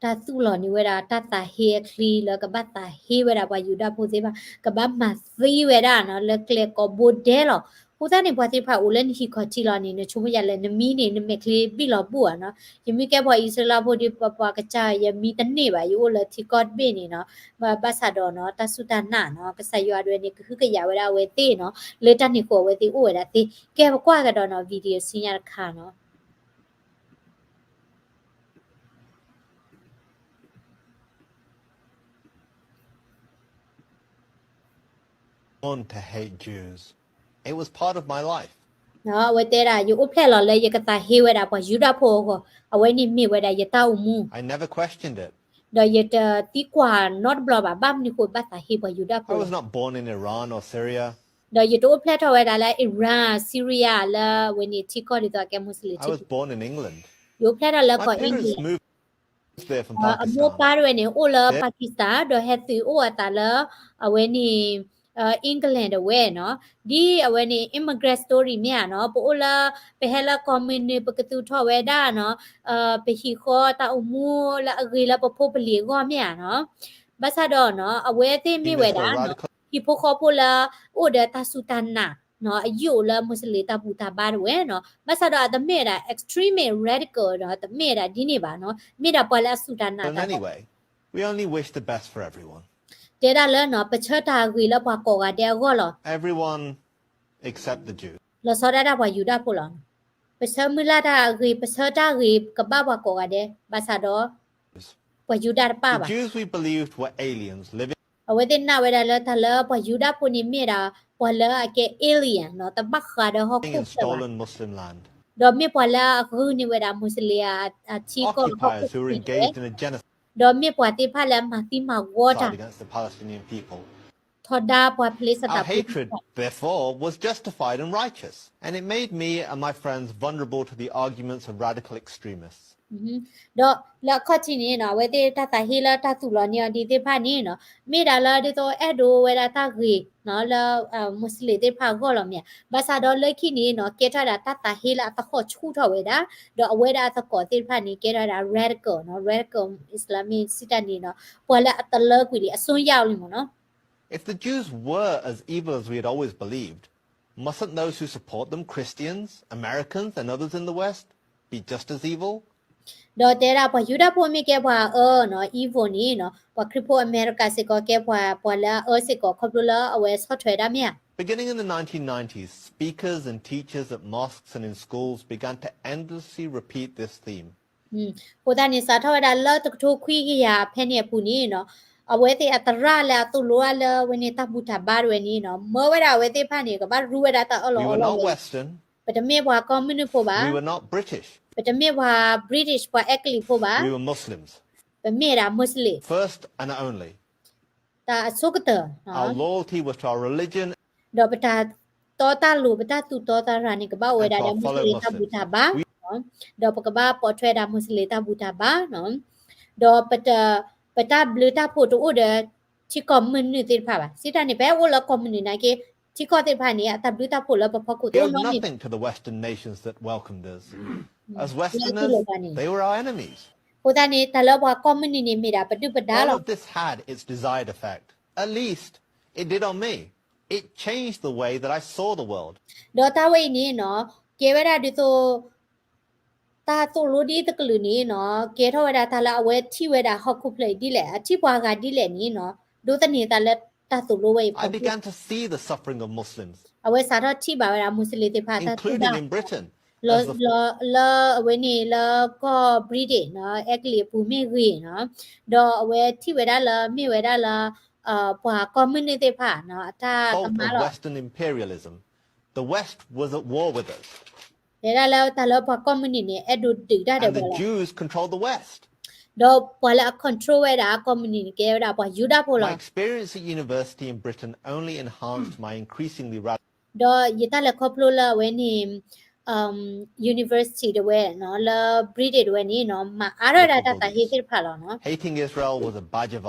တၢ်သူၣ်လီၤန့ၢ်ဝဲဒၣ် တၢ်သးဟ့အချံလၢကဘၣ်သးဟ့ဝဲဒၣ်ပှၤယူဒၤဖိသ့ၣ်တဖၣ်, ကဘၣ်မၤသံဝဲဒၣ်နီၤ, လၢကျဲကိးဘိဒဲးလီၤ. အဃိသတးန့ၣ် ပှၤသ့ၣ်တဖၣ်အိၣ်လၢနဟံၣ်ခီၣ်ထံးလီၤန့ၣ် နဆိကမိၣ်ယၤလၢနမံန့ၣ် နမဲာ်ချံဘံၣ်လီၤဘူၣ်ဧါနီၤ. ယမ့ၢ်ကဲပှၤအံၣ်စရ့လးဖိဒီး ပှၤကစၢ်ယမံတန့ၢ်ဘၣ်, ယအိၣ်လၢထံကီၢ်တဘ့ၣ်န့ၣ်နီၤ. ဘၣ်ဆၣ်ဒီးနီၤ တၢ်စူၢ်တၢ်နာ်နီၤ ကစၢ်ယွၤဒၣ်ဝဲန့ၣ် ကဟုကယာ်ဝဲဒၣ်အဝဲသ့ၣ်နီၤ လၢတၢ်န့ၣ်အဃိအဝဲသ့ၣ်အိၣ်ဝဲဒၣ်သ့. ကဲပကွၢ်ကဒီးနီၤ video ဆူညါတခါနီၤ. Born to hate Jews. It was part of my life. အဝဲတဲဒၣ် ယအိၣ်ဖျဲၣ်လီၤလၢယကသးဟ့ဝဲဒၣ်ပှၤယူဒၤဖိအဂီၢ်, အဝဲန့ၣ်မ့ၢ်ဝဲဒၣ်ယတၢ်အိၣ်မူ, I never questioned it. ဒီးယတသံကွၢ်နီတဘျီဘၣ် ဘၣ်မနုၤဃိဘၣ်သးဟ့ပှၤယူဒၤဖိလီၤ. I was not born in Iran or Syria. ဒီးယတအိၣ်ဖျဲၣ်ထီၣ်ဝဲဒၣ်လၢ Iran, Syria လၢအဝဲန့ၣ်ထံကီၢ်ဒ်သိးအကဲ Muslim ထံ, I was born in England. ယအိၣ်ဖျဲၣ်ထီၣ်လၢကီၢ် England. အမိၢ်ပၢ်တဝဲန့ၣ် အိၣ်လၢ Pakistan ဒီးဟဲသုးအိၣ်အသးလၢ အဝဲန့ၣ် England တဝဲနီၤ. ဒ်အဝဲန့ၣ် immigrant story မ့ၢ်ဧါနီၤ, ပအိၣ်လၢ ပဟဲလၢကီၢ်မုၢ်နုာ် ပကသူၣ်ထီၣ်ဝဲဒၣ်နီၤ ပဟံၣ်ဃီတၢ်အိၣ်မူလၢအဂ့ၤလၢပဖိပလံၤအဂီၢ်မ့ၢ်ဧါနီၤ. ဘၣ်ဆၣ်ဒီးနီၤ အဝဲသ့ၣ်မ့ၢ်ဝဲဒၣ်နီၤ ဟံၣ်ဖိဃီဖိလၢ အိၣ်ဒီးတၢ်စူၢ်တၢ်နာ်နီၤ အယိာ်လၢ Muslim တၢ်ဘူၣ်တၢ်ဘါတဝဲနီၤ. ဘၣ်ဆၣ်ဒီးအတမ့ၢ်ဝဲဒၣ် extreme radical ဒီးတမ့ၢ်ဝဲဒၣ်ဒ်န့ၣ်ဘၣ်နီၤ, မ့ၢ်ဒၣ်ပှၤလၢအစူၢ်တၢ်နာ်တၢ် We only wish the best for everyone. တဲဒၣ်လၢနီၤ ပဆၢတၢ်ဂ့ၤလၢပှၤကိးဂၤဒဲးအဂီၢ်လီၤ. Everyone except the Jews. လီၤဆီဒၣ်တၢ်ပှၤယူဒၤဖိလီၤ. ပဆၢမုၢ်လၢ်တၢ်အဂ့ၤ ပဆၢတၢ်ဂ့ၤကဘၣ်ပှၤကိးဂၤဒဲး ဘၣ်ဆၣ်ဒီး ပှၤယူဒၤတပၣ်ဘၣ်. The Jews we believed were aliens living အဝဲသ့ၣ်နာ်ဝဲဒၣ်လၢတၢ်လၢပှၤယူဒၤဖိန့ၣ်မ့ၢ်ဒၣ် ပှၤလၢအကဲ alien နီၤ တဘၣ်ဃးဒီးဟီၣ်ခိၣ်ချၢဘၣ်, in stolen Muslim land, ဒီးမ့ၢ်ပှၤလၢအဂုာ်န့ၢ်ဝဲဒၣ် Muslim အထံကီၢ်လၢဟီၣ်ခိၣ်ချၢန့ၣ်ဝဲ, ဒီးမ့ၢ်ပှၤသ့ၣ်တဖၣ်လၢအမၤသံမၤဝီတၢ် ထီဒါပှၤဖလ့စတံဖိ therefore was justified and righteous, and it made me and my friends vulnerable to the arguments of radical extremists. ဒီးလၢအခီၣ်ထံးန့ၣ်နီၤ အဝဲသ့ၣ်တၢ်သးဟ့လၢတၢ်သူၣ်လီၤန့ၢ်အီၤဒ်သ့ၣ်တဖၣ်န့ၣ်နီၤ မ့ၢ်ဒၣ်လၢဒ်သိးအဲၣ်ဒိးဝဲဒၣ်တၢ်ဂ့ၤနီၤ လၢ Muslim သ့ၣ်တဖၣ်အဂီၢ်လီၤမ့ၢ်ဧါ. ဘၣ်ဆၣ်ဒီးလၢခံန့ၣ်နီၤ ကဲထီၣ်ဝဲဒၣ်တၢ်သးဟ့လၢအသဟီၣ်ဆူၣ်ထီၣ်ဝဲဒၣ်, ဒီးအဝဲဒၣ်အသကိးသ့ၣ်တဖၣ်န့ၣ် ကဲထီၣ်ဝဲဒၣ် radical နီၤ radical Islam စံးတၢ်န့ၣ်နီၤ ပှၤလၢအတလၢကွံာ်လံ အစွန်းရောက်လံမ့ၢ်နီၤ. If the Jews were as evil as we had always believed, mustn't those who support them, Christians, Americans and others in the West, be just as evil? ဒီးတဲဒၣ်ပှၤယူဒၤဖိမ့ၢ်ကဲပှၤအအၢနီၤ evil န့ၣ်နီၤ ပှၤခရံာ်ဖိအမဲရကၤ စ့ၢ်ကီးကဲပှၤ ပှၤလၢအအၢစ့ၢ်ကီး ခီဖျိလၢအဝဲဆီၣ်ထွဲဒၣ်မ့ၢ်ဧါ. Beginning in the nineteen nineties, speakers and teachers at mosques and in schools began to endlessly repeat this theme. အဃိသတးန့ၣ် စးထီၣ်ဝဲဒၣ်လၢတကထိခွံကယၤဖဲန့ၣ်အပူၤန့ၣ်နီၤ အဝဲသ့ၣ်အသရၣ်လၢအသိၣ်လိအါလၢအဝဲန့ၣ်တၢ်ဘူၣ်တၢ်ဘါတဝဲန့ၣ်နီၤ မၢဝဲဒၣ်အဝဲသ့ၣ်တဖၣ်န့ၣ် ကဘၣ်ရူဝဲဒၣ်တၢ်အၢၣ်လီၤအီလီၤဝဲ, ပတမ့ၢ်ပှၤကီၢ်မုၢ်နုာ်ဖိဘၣ်, ပတမ့ၢ်ပှၤ British ပှၤအဲကလံးဖိဘၣ်, ပမ့ၢ်ဝဲဒၣ် Muslim, တၢ်အဆိကတၢၢ် ဒီးပတၢ်တီတၢ်လိၤ ပတၢ်သူၣ်တီသးရၤန့ၣ် ကဘၣ်အိၣ်ဝဲဒၣ်ဒီး Muslim တၢ်ဘူၣ်တၢ်ဘါ, ဒီးပကဘၣ်ပိာ်ထွဲဒၣ် Muslim တၢ်ဘူၣ်တၢ်ဘါ, ဒီး ပတၢ်ဘျုးတၢ်ဖှိၣ်တအိၣ်ဒီး ထံကီၢ်မုၢ်နုာ်သ့ၣ်တဖၣ်ဘၣ်. စံးတၢ်န့ၣ် ပဟဲအိၣ်လၢကီၢ်မုၢ်နုာ်နာ်က့ ထံကီၢ်သ့ၣ်တဖၣ်န့ၣ် အတၢ်ဘျုးတၢ်ဖှိၣ်လၢပဖီခိၣ်တအိၣ်နီတမံၤ, အဃိသတးန့ၣ် တၢ်လၢပှၤကီၢ်မုၢ်နုာ်န့ၣ် မ့ၢ်ဒၣ်ပဒုၣ်ပဒါလီၤ. ဒီးတၢ်ဝဲအံၤန့ၣ်နီၤ ကဲဝဲဒၣ်ဒ်သိးတၢ်သိၣ်လိဒ်တကလုာ်န့ၣ်နီၤ ကဲထီၣ်ဝဲဒၣ်တၢ်လၢအဝဲထံၣ်ဝဲဒၣ်ဟီၣ်ခိၣ်ဖျၢၣ်အံၤဒ်လဲၣ် အထံၣ်ပှၤဂၤဒ်လဲၣ်န့ၣ်နီၤ ဒိးသန့ၤသးလၢတၢ်သိၣ်လိဝဲအံၤဖီခိၣ် အဝဲစးထီၣ်ထံၣ်ဘၣ်ဝဲဒၣ် Muslim သ့ၣ်တဖၣ်တၢ်သူၣ်တၢ်သီ လၢအဝဲန့ၣ်လၢကီၢ် Britain နီၤ အဲကလံးအပူၤမ့ၢ်ဂ့ၤနီၤ ဒီးအဝဲထံၣ်ဝဲဒၣ်လၢ မ့ၢ်ဝဲဒၣ်လၢ ပှၤကီၢ်မုၢ်နုာ်သ့ၣ်တဖၣ်နီၤ အတၢ်ကမၣ်လီၤ. တဲဒၣ်လၢတၢ်လၢပှၤကီၢ်မုၢ်နုာ်န့ၣ် အဲၣ်ဒိးဒုးတၢ်ဒီးပှၤလီၤ. ဒီးပှၤလၢအ control ဝဲဒၣ်ကီၢ်မုၢ်နုာ်န့ၣ် ကဲဝဲဒၣ်ပှၤယူဒၤဖိလီၤ. ဒီးယတၢ်လဲၤခီဖျိလၢအဝဲန့ၣ် university တဝဲနီၤ လၢ Britain တဝဲန့ၣ်နီၤ မၤအါထီၣ်ဝဲဒၣ်တၢ်သးဟ့သ့ၣ်တဖၣ်လီၤနီၤ. ဒီး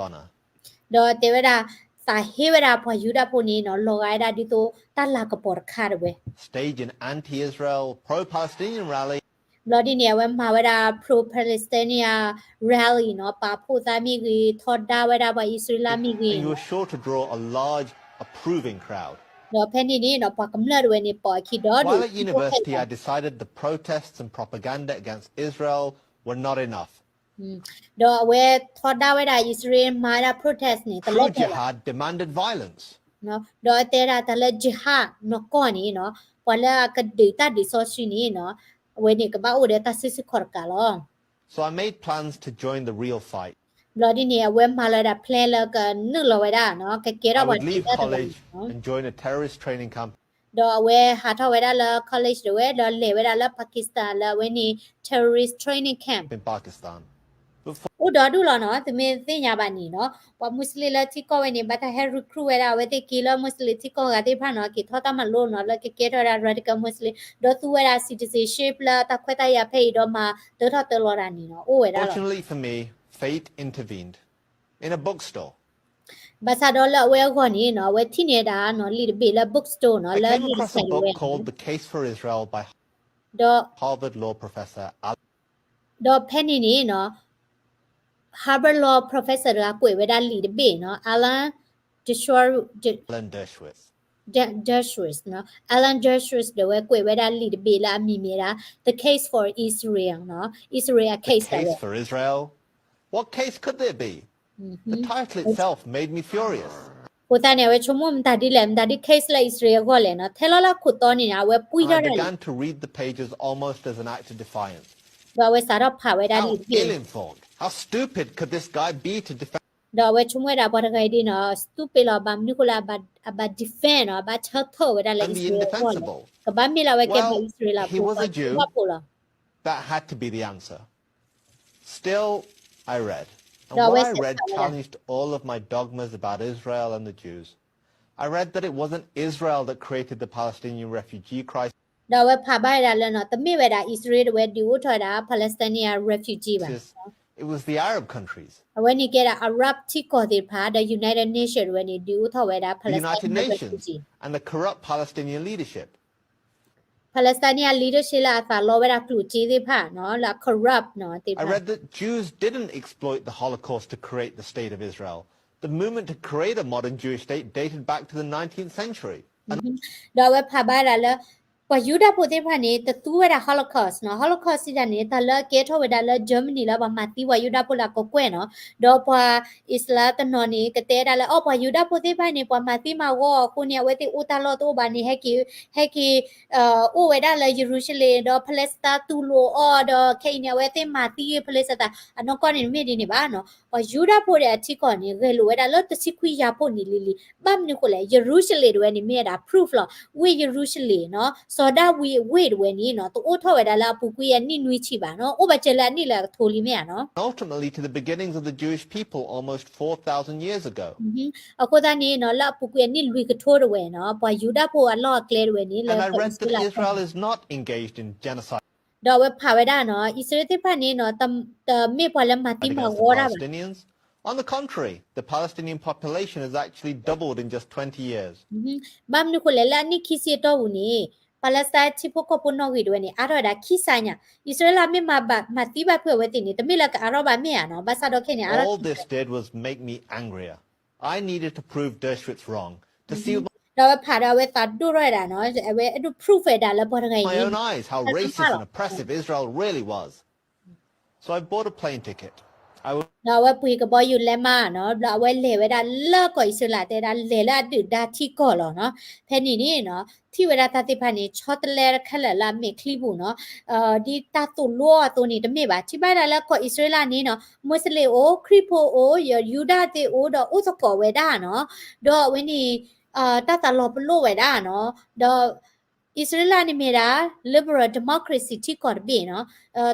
တဲဝဲဒၣ် သးဟ့ဝဲဒၣ်ပှၤယူဒၤဖိန့ၣ်နီၤ လီၤဂာ်ဝဲဒၣ်ဒ်သိးတၢ်လၤကပီၤတခါတဝဲ ဘျီဒ်န့ၣ် အဝဲမၤဝဲဒၣ် pro-Palestinian rally နီၤ ပာ်ဖှိၣ်သးမ့ၢ်ဂ့ၤ ထီဒါဝဲဒၣ်ပှၤအံၣ်စရ့လးမ့ၢ်ဂ့ၤနီၤ ဒီးဖဲန့ၣ်န့ၣ်နီၤ ပှၤကမျၢၣ်တဝဲန့ၣ် ပိာ်အခံဒီဒူၣ် While at university, I decided the protests and propaganda against Israel were not enough. ဒီးအဝဲထီဒါဝဲဒၣ် အံၣ်စရ့လးမၤဝဲဒၣ် protest န့ၣ် တလီၤ True jihad demanded violence. ဒီးအတဲဒၣ်တၢ်လၢ jihad နီၢ်ကီၢ်န့ၣ်နီၤ ပှၤလၢအကဒုးတၢ်ဒုးစီဆှံန့ၣ်နီၤ အဝဲန့ၣ်ကဘၣ်အိၣ်ဒီးတၢ်စုဆူၣ်ခီၣ်တကးလီၤ. So I made plans to join the real fight. ဘျီဒ်န့ၣ် အဝဲမၤလီၤဝဲဒၣ် plan လၢကနုာ်လီၤဝဲဒၣ်နီၤ ကကဲထီၣ်ပှၤဒုးတၢ်တဂၤန့ၣ်နီၤ and join a terrorist training camp ဒီးအဝဲဟးထီၣ်ဝဲဒၣ်လၢ college တဝဲ ဒီးလဲၤဝဲဒၣ်လၢ Pakistan လၢအဝဲန့ၣ် terrorist training camp in Pakistan. အိၣ်ဒီဒူၣ်လီၤနီၤ သုမ့ၢ်သ့ၣ်ညါဘၣ်န့ၣ်နီၤ ပှၤ Muslim လၢထံကီၢ်ဝဲန့ၣ် ဘၣ်တၢ်ဟဲ recruit ဝဲဒၣ် အဝဲသ့ၣ်က့ၤလၢ Muslim ထံကီၢ်ဂၤသ့ၣ်တဖၣ်နီၤ က့ၤထီၣ်တၢ်မၤလိနီၤ လၢကကဲထီၣ်ဝဲဒၣ် radical Muslim ဒီးသူဝဲဒၣ် citizenship လၢတၢ်ခွဲးတၢ်ယာ်ဖဲအံၤဒီးမၤတၢထီၣ်တၢလီၤတၢ်န့ၣ်နီၤ အိၣ်ဝဲဒၣ်လီၤ. Fortunately for me, fate intervened in a bookstore. ဘၣ်ဆၣ်ဒီးလၢအဝဲအဂီၢ်န့ၣ်နီၤ အဝဲထံၣ်န့ၢ်ဒၣ်နီၤ လံာ်တဘ့ၣ်လၢ bookstore နီၤ လၢလံာ်တဆဲးဝဲ ဒီး Harvard law professor Alan ဒီးဖဲန့ၣ်န့ၣ်နီၤ Harvard law professor တဂၤကွဲးဝဲဒၣ်လံာ်တဘ့ၣ်နီၤ Alan Dershowitz Alan Dershowitz တဝဲကွဲးဝဲဒၣ်လံာ်တဘ့ၣ်လၢအမံၤမ့ၢ်ဒၣ် The Case for Israel နီၤ Israel case တဝဲ What case could there be? The title itself made me furious. အဃိသတးန့ၣ် အဝဲဆိကမိၣ်မတၤဒ်လဲၣ် မတၤဒ် case လၢအံၣ်စရ့လးအဂီၢ်လဲၣ်နီၤ ထဲလီၤလၢခိၣ်တီန့ၣ်န့ၣ် အဝဲပှံၢ်ထီၣ်ဒၣ်လံ I began to read the pages almost as an act of defiance. ဒီးအဝဲစးထီၣ်ဖးဝဲဒၣ်လံာ်တဘ့ၣ် How ill-informed, how stupid could this guy be to defend ဒီးအဝဲဆိကမိၣ်ဝဲဒၣ်ပှၤတဂၤအံၤဒ်နီၤ stupid လီၤ ဘၣ်မနုၤဃိလၢ အဘၣ် defend နီၤ အဘၣ်ဆၢထၢၣ်ဝဲဒၣ်လၢအံၣ်စရ့လးအဂီၢ်လဲၣ် ကဘၣ်မ့ၢ်လၢအဝဲကဲပှၤအံၣ်စရ့လးဖိ ပှၤယူဒၤဖိလီၤ That had to be the answer. Still, I read. And what I read challenged all of my dogmas about Israel and the Jews. I read that it wasn't Israel that created the Palestinian refugee crisis. ဒီးအဝဲဖးဘၣ်ဝဲဒၣ်လၢနီၤ တမ့ၢ်ဝဲဒၣ်အံၣ်စရ့လးတဝဲဒုးအိၣ်ထီၣ်ဝဲဒၣ် Palestinian refugee ဘၣ် It was the Arab countries, အဝဲန့ၣ်ကဲဒၣ် Arab ထံကီၢ်သ့ၣ်တဖၣ် ဒီး United Nation တဝဲန့ၣ် ဒုးအိၣ်ထီၣ်ဝဲဒၣ် the United Palestinian Nations, refugee and the corrupt Palestinian leadership. Palestinian leadership လၢအသးလီဝဲဒၣ်ကျိၣ်စ့သ့ၣ်တဖၣ်နီၤ လၢအ corrupt နီၤသ့ၣ်တဖၣ် I read that Jews didn't exploit the Holocaust to create the State of Israel. The movement to create a modern Jewish state dated back to the nineteenth century. ဒီးအဝဲဖးဘၣ်ဝဲဒၣ်လၢ ပှၤယူဒၤဖိသ့ၣ်တဖၣ်န့ၣ် တသူဝဲဒၣ် Holocaust နီၤ Holocaust စံးတၢ်န့ၣ် တၢ်လၢအကဲထီၣ်ဝဲဒၣ်လၢ Germany လၢပှၤမၤသံပှၤယူဒၤဖိလၢအကကွဲၢ်နီၤ ဒီးပှၤအံၣ်စရ့လးတနီၤန့ၣ် ကတဲဒၣ်လၢ အိ ပှၤယူဒၤဖိသ့ၣ်တဖၣ်န့ၣ် ပှၤမၤသံမၤဂီၤအဃိန့ၣ် အဝဲသ့ၣ်အိၣ်တၢ်လီၢ်တအိၣ်ဘၣ်န့ၣ် ဟဲက့ၤ ဟဲက့ၤ အိၣ်ဝဲဒၣ်လၢယရူၤၡလ့ၣ် ဒီး Palestine တူၢ်လိာ်အီၤ ဒီးခဲအံၤန့ၣ် အဝဲသ့ၣ်မၤသံ Palestine အနီၢ်ကီၢ်န့ၣ် တမ့ၢ်ဒ်န့ၣ်ဘၣ်နီၤ ပှၤယူဒၤဖိဒီးအထံကီၢ်န့ၣ် ဂဲၤလိာ်ဝဲဒၣ်လၢတဆံခွံယၤဖိနံၣ်လံၤလံၤ ဘၣ်မနုၤဃိလဲၣ် ယရူၤၡလ့ၣ်တဝဲန့ၣ် မ့ၢ်ဝဲဒၣ် proof လီၤ ဝ့ၢ်ယရူၤၡလ့ၣ်နီၤ စီၤဒၤဝံးအဝ့ၢ်တဝဲန့ၣ်နီၤ တအိၣ်ထီၣ်ဝဲဒၣ်လၢအပူၤကွံာ်အနံၣ်နွံဆံဘၣ်နီၤ အိၣ်ဘၣ်စၢၤလၢအနံၣ်လၢအကထိလံမ့ၢ်ဧါနီၤ Ultimately to the beginnings of the Jewish people almost four thousand years ago. အဃိသတးန့ၣ်နီၤ လၢအပူၤကွံာ်အနံၣ်လွံၢ်ကထိတဝဲနီၤ ပှၤယူဒၤဖိအလီၢ်အကျဲတဝဲန့ၣ် လၢ And I read that Israel is not engaged in genocide. ဒီးအဝဲဖးဝဲဒၣ်နီၤ အံၣ်စရ့လးသ့ၣ်တဖၣ်န့ၣ်နီၤ တမ့ၢ်ပှၤလၢမၤသံမၤဂီၤတၢ်ဘၣ် On the contrary, the Palestinian population has actually doubled in just twenty years. ဘၣ်မနုၤဃိလဲၣ် လၢအနံၣ်ခံဆံအတီၢ်ပူၤန့ၣ် Palestine ထံဖိကီၢ်ဖိနီၣ်ဂံၢ်တဝဲန့ၣ် အါထီၣ်ဝဲဒၣ်ခံစါညါ အံၣ်စရ့လးမ့ၢ်မၤသံဘၣ်ဖုးအဝဲသ့ၣ်န့ၣ် တမ့ၢ်လၢကအါထီၣ်ဘၣ်မ့ၢ်ဧါနီၤ ဘၣ်ဆၣ်ဒီးခဲန့ၣ် အါထီၣ် All this did was make me angrier. I needed to prove Dershowitz wrong, to see with ဒီးအဝဲဖးဒီးအဝဲသးဒိၣ်ထီၣ်ဝဲဒၣ်နီၤ အဝဲအဲၣ်ဒိး prove ဝဲဒၣ်လၢပှၤတဂၤအံၤ my own eyes how racist and oppressive Israel really was. So I bought a plane ticket. ဒီးအဝဲပှ့ၤကဘီယူၤလဲမါနီၤ ဒီးအဝဲလဲၤဝဲဒၣ်လၢကီၢ်အံၣ်စရ့လး တဲဒၣ်လဲၤလၢအဒုၣ်ဒါထံကီၢ်လီၤနီၤ ဖဲန့ၣ်န့ၣ်နီၤ ထံၣ်ဝဲဒၣ်တၢ်သ့ၣ်တဖၣ်န့ၣ် ဆီတလဲခဲလၢာ်လၢအမဲာ်ချံပူၤနီၤ ဒ်တၢ်သိၣ်လိအီၤအသိးန့ၣ်တမ့ၢ်ဘၣ် ထံၣ်ဘၣ်ဒၣ်လၢကီၢ်အံၣ်စရ့လးန့ၣ်နီၤ မူးစလ့ၣ်အိၣ် ခရံာ်ဖိအိၣ် ယူဒၤသ့ၣ်အိၣ် ဒီးအိၣ်သကိးဝဲဒၣ်နီၤ ဒီးအဝဲန့ၣ် တၢ်သးလီၤပလိာ်ဝဲဒၣ်နီၤ ဒီး အံၣ်စရ့လးန့ၣ်မ့ၢ်ဒၣ် liberal democracy ထံကီၢ်တဘ့ၣ်နီၤ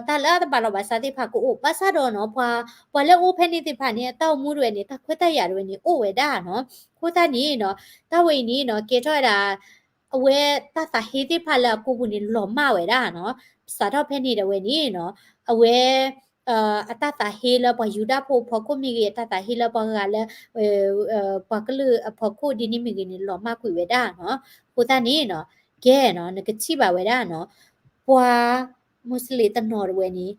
တၢ်လၢအတဘၣ်လီၤဘၣ်စးသ့ၣ်တဖၣ်ကအိၣ် ဘၣ်ဆၣ်ဒီးနီၤ ပှၤ ပှၤလၢအအိၣ်ဖဲန့ၣ်သ့ၣ်တဖၣ်န့ၣ် အတၢ်အိၣ်မူတဝဲန့ၣ် တၢ်ခွဲးတၢ်ယာ်တဝဲန့ၣ် အိၣ်ဝဲဒၣ်နီၤ အဃိသတးန့ၣ်နီၤ တၢ်ဝဲအံၤန့ၣ်နီၤ ကဲထီၣ်ဝဲဒၣ် အဝဲတၢ်သးဟ့သ့ၣ်တဖၣ်လၢအကိာ်ပူၤန့ၣ် လီၤမၢ်ဝဲဒၣ်နီၤ စးထီၣ်ဖဲန့ၣ်တဝဲန့ၣ်နီၤ အဝဲ အတၢ်သးဟ့လၢပှၤယူဒၤဖိအဖီခိၣ်မ့ၢ်ဂ့ၤ အတၢ်သးဟ့လၢပှၤဂၤလၢ ပှၤကလုာ်အဖီခိၣ်ဒ်န့ၣ်မ့ၢ်ဂ့ၤန့ၣ် လီၤမၢ်ကွံာ်ဝဲဒၣ်နီၤ အဃိသတးန့ၣ်နီၤ ကဲနီၤ နကထံၣ်ဘၣ်ဝဲဒၣ်နီၤ ပှၤ မူးစလ့ၣ်တနီၤတဝဲန့ၣ်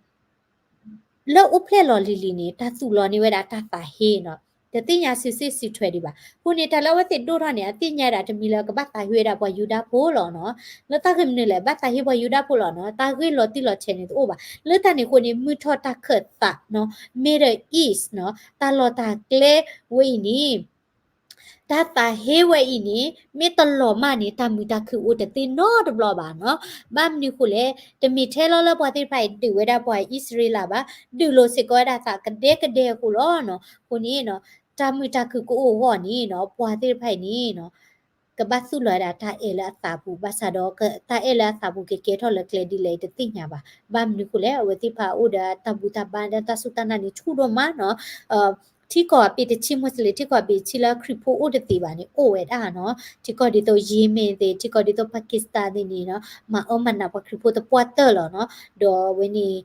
လၢအိၣ်ဖျဲၣ်လီၤလံၤလံၤန့ၣ် တၢ်သူၣ်လီၤန့ၢ်ဝဲဒၣ်တၢ်သးဟ့နီၤ တသ့ၣ်ညါစုစ့ၣ်စုထွဲဒံးဘၣ်. အဃိန့ၣ် တၢ်လၢအဝဲသ့ၣ်ဒိၣ်ထီၣ်န့ၣ် အသ့ၣ်ညါဒၣ်တမံၤလၢကဘၣ်သးဟ့ဝဲဒၣ်ပှၤယူဒၤဖိလီၤနီၤ. လၢတၢ်ဂ့ၢ်မနုၤလဲၣ် ဘၣ်သးဟ့ပှၤယူဒၤဖိလီၤနီၤ. တၢ်ဂ့ၢ်လီၤတံၢ်လီၤဆဲးန့ၣ်တအိၣ်ဘၣ်. လၢတၢ်န့ၣ်အဃိန့ၣ် မုၢ်ထီၣ်တၢ်ခၢၣ်သးနီၤ Middle East နီၤ တၢ်လီၢ်တၢ်ကျဲဝဲအံၤန့ၣ် တၢ်သးဟ့ဝဲအံၤန့ၣ် မ့ၢ်တလီၤမၢ်န့ၣ် တၢ်မုာ်တၢ်ခုၣ်အိၣ်တသ့နီတဘျီဘၣ်နီၤ. ဘၣ်မနုၤအဃိလဲၣ်, တမ့ၢ်ထဲလီၤလၢပှၤသ့ၣ်တဖၣ်အံၤဒုးဝဲဒၣ်ပှၤအံၣ်စရ့လးဘၣ်, ဒုးလိာ်စ့ၢ်ကီးဝဲဒၣ်သးကဒဲကဒဲအဃိလီၤနီၤ. အဃိန့ၣ်နီၤ တၢ်မုာ်တၢ်ခုၣ်ကအိၣ်အဂီၢ်န့ၣ်နီၤ ပှၤသ့ၣ်တဖၣ်အံၤန့ၣ်နီၤ ကဘၣ်သူၣ်လီၤဝဲဒၣ်တၢ်အဲၣ်လၢအသးပူၤ, ဘၣ်ဆၣ်ဒီး တၢ်အဲၣ်လၢအသးပူၤကကဲထီၣ်လၢကျဲဒ်လဲၣ်အံၤတသ့ၣ်ညါဘၣ်. ဘၣ်မနုၤအဃိလဲၣ်, အဝဲသ့ၣ်တဖၣ်အိၣ်ဒီးတၢ်ဘူၣ်တၢ်ဘါဒီးတၢ်စူၢ်တၢ်နာ်န့ၣ်ဆူၣ်ဒိၣ်မးနီၤ. ထံကီၢ်အပ့ၤတဆံ Muslim ထံကီၢ်အပ့ၤတဆံလၢခရံာ်ဖိအိၣ်တသ့ဘၣ်န့ၣ် အိၣ်ဝဲဒၣ်နီၤ. ထံကီၢ်ဒ်သိး Yemen သ့ၣ်, ထံကီၢ်ဒ်သိး Pakistan သ့ၣ်န့ၣ်နီၤ မၤအၢမၤနးပှၤခရံာ်ဖိသပှၢ်တၢၢ်လီၤနီၤ. ဒီးအဝဲန့ၣ်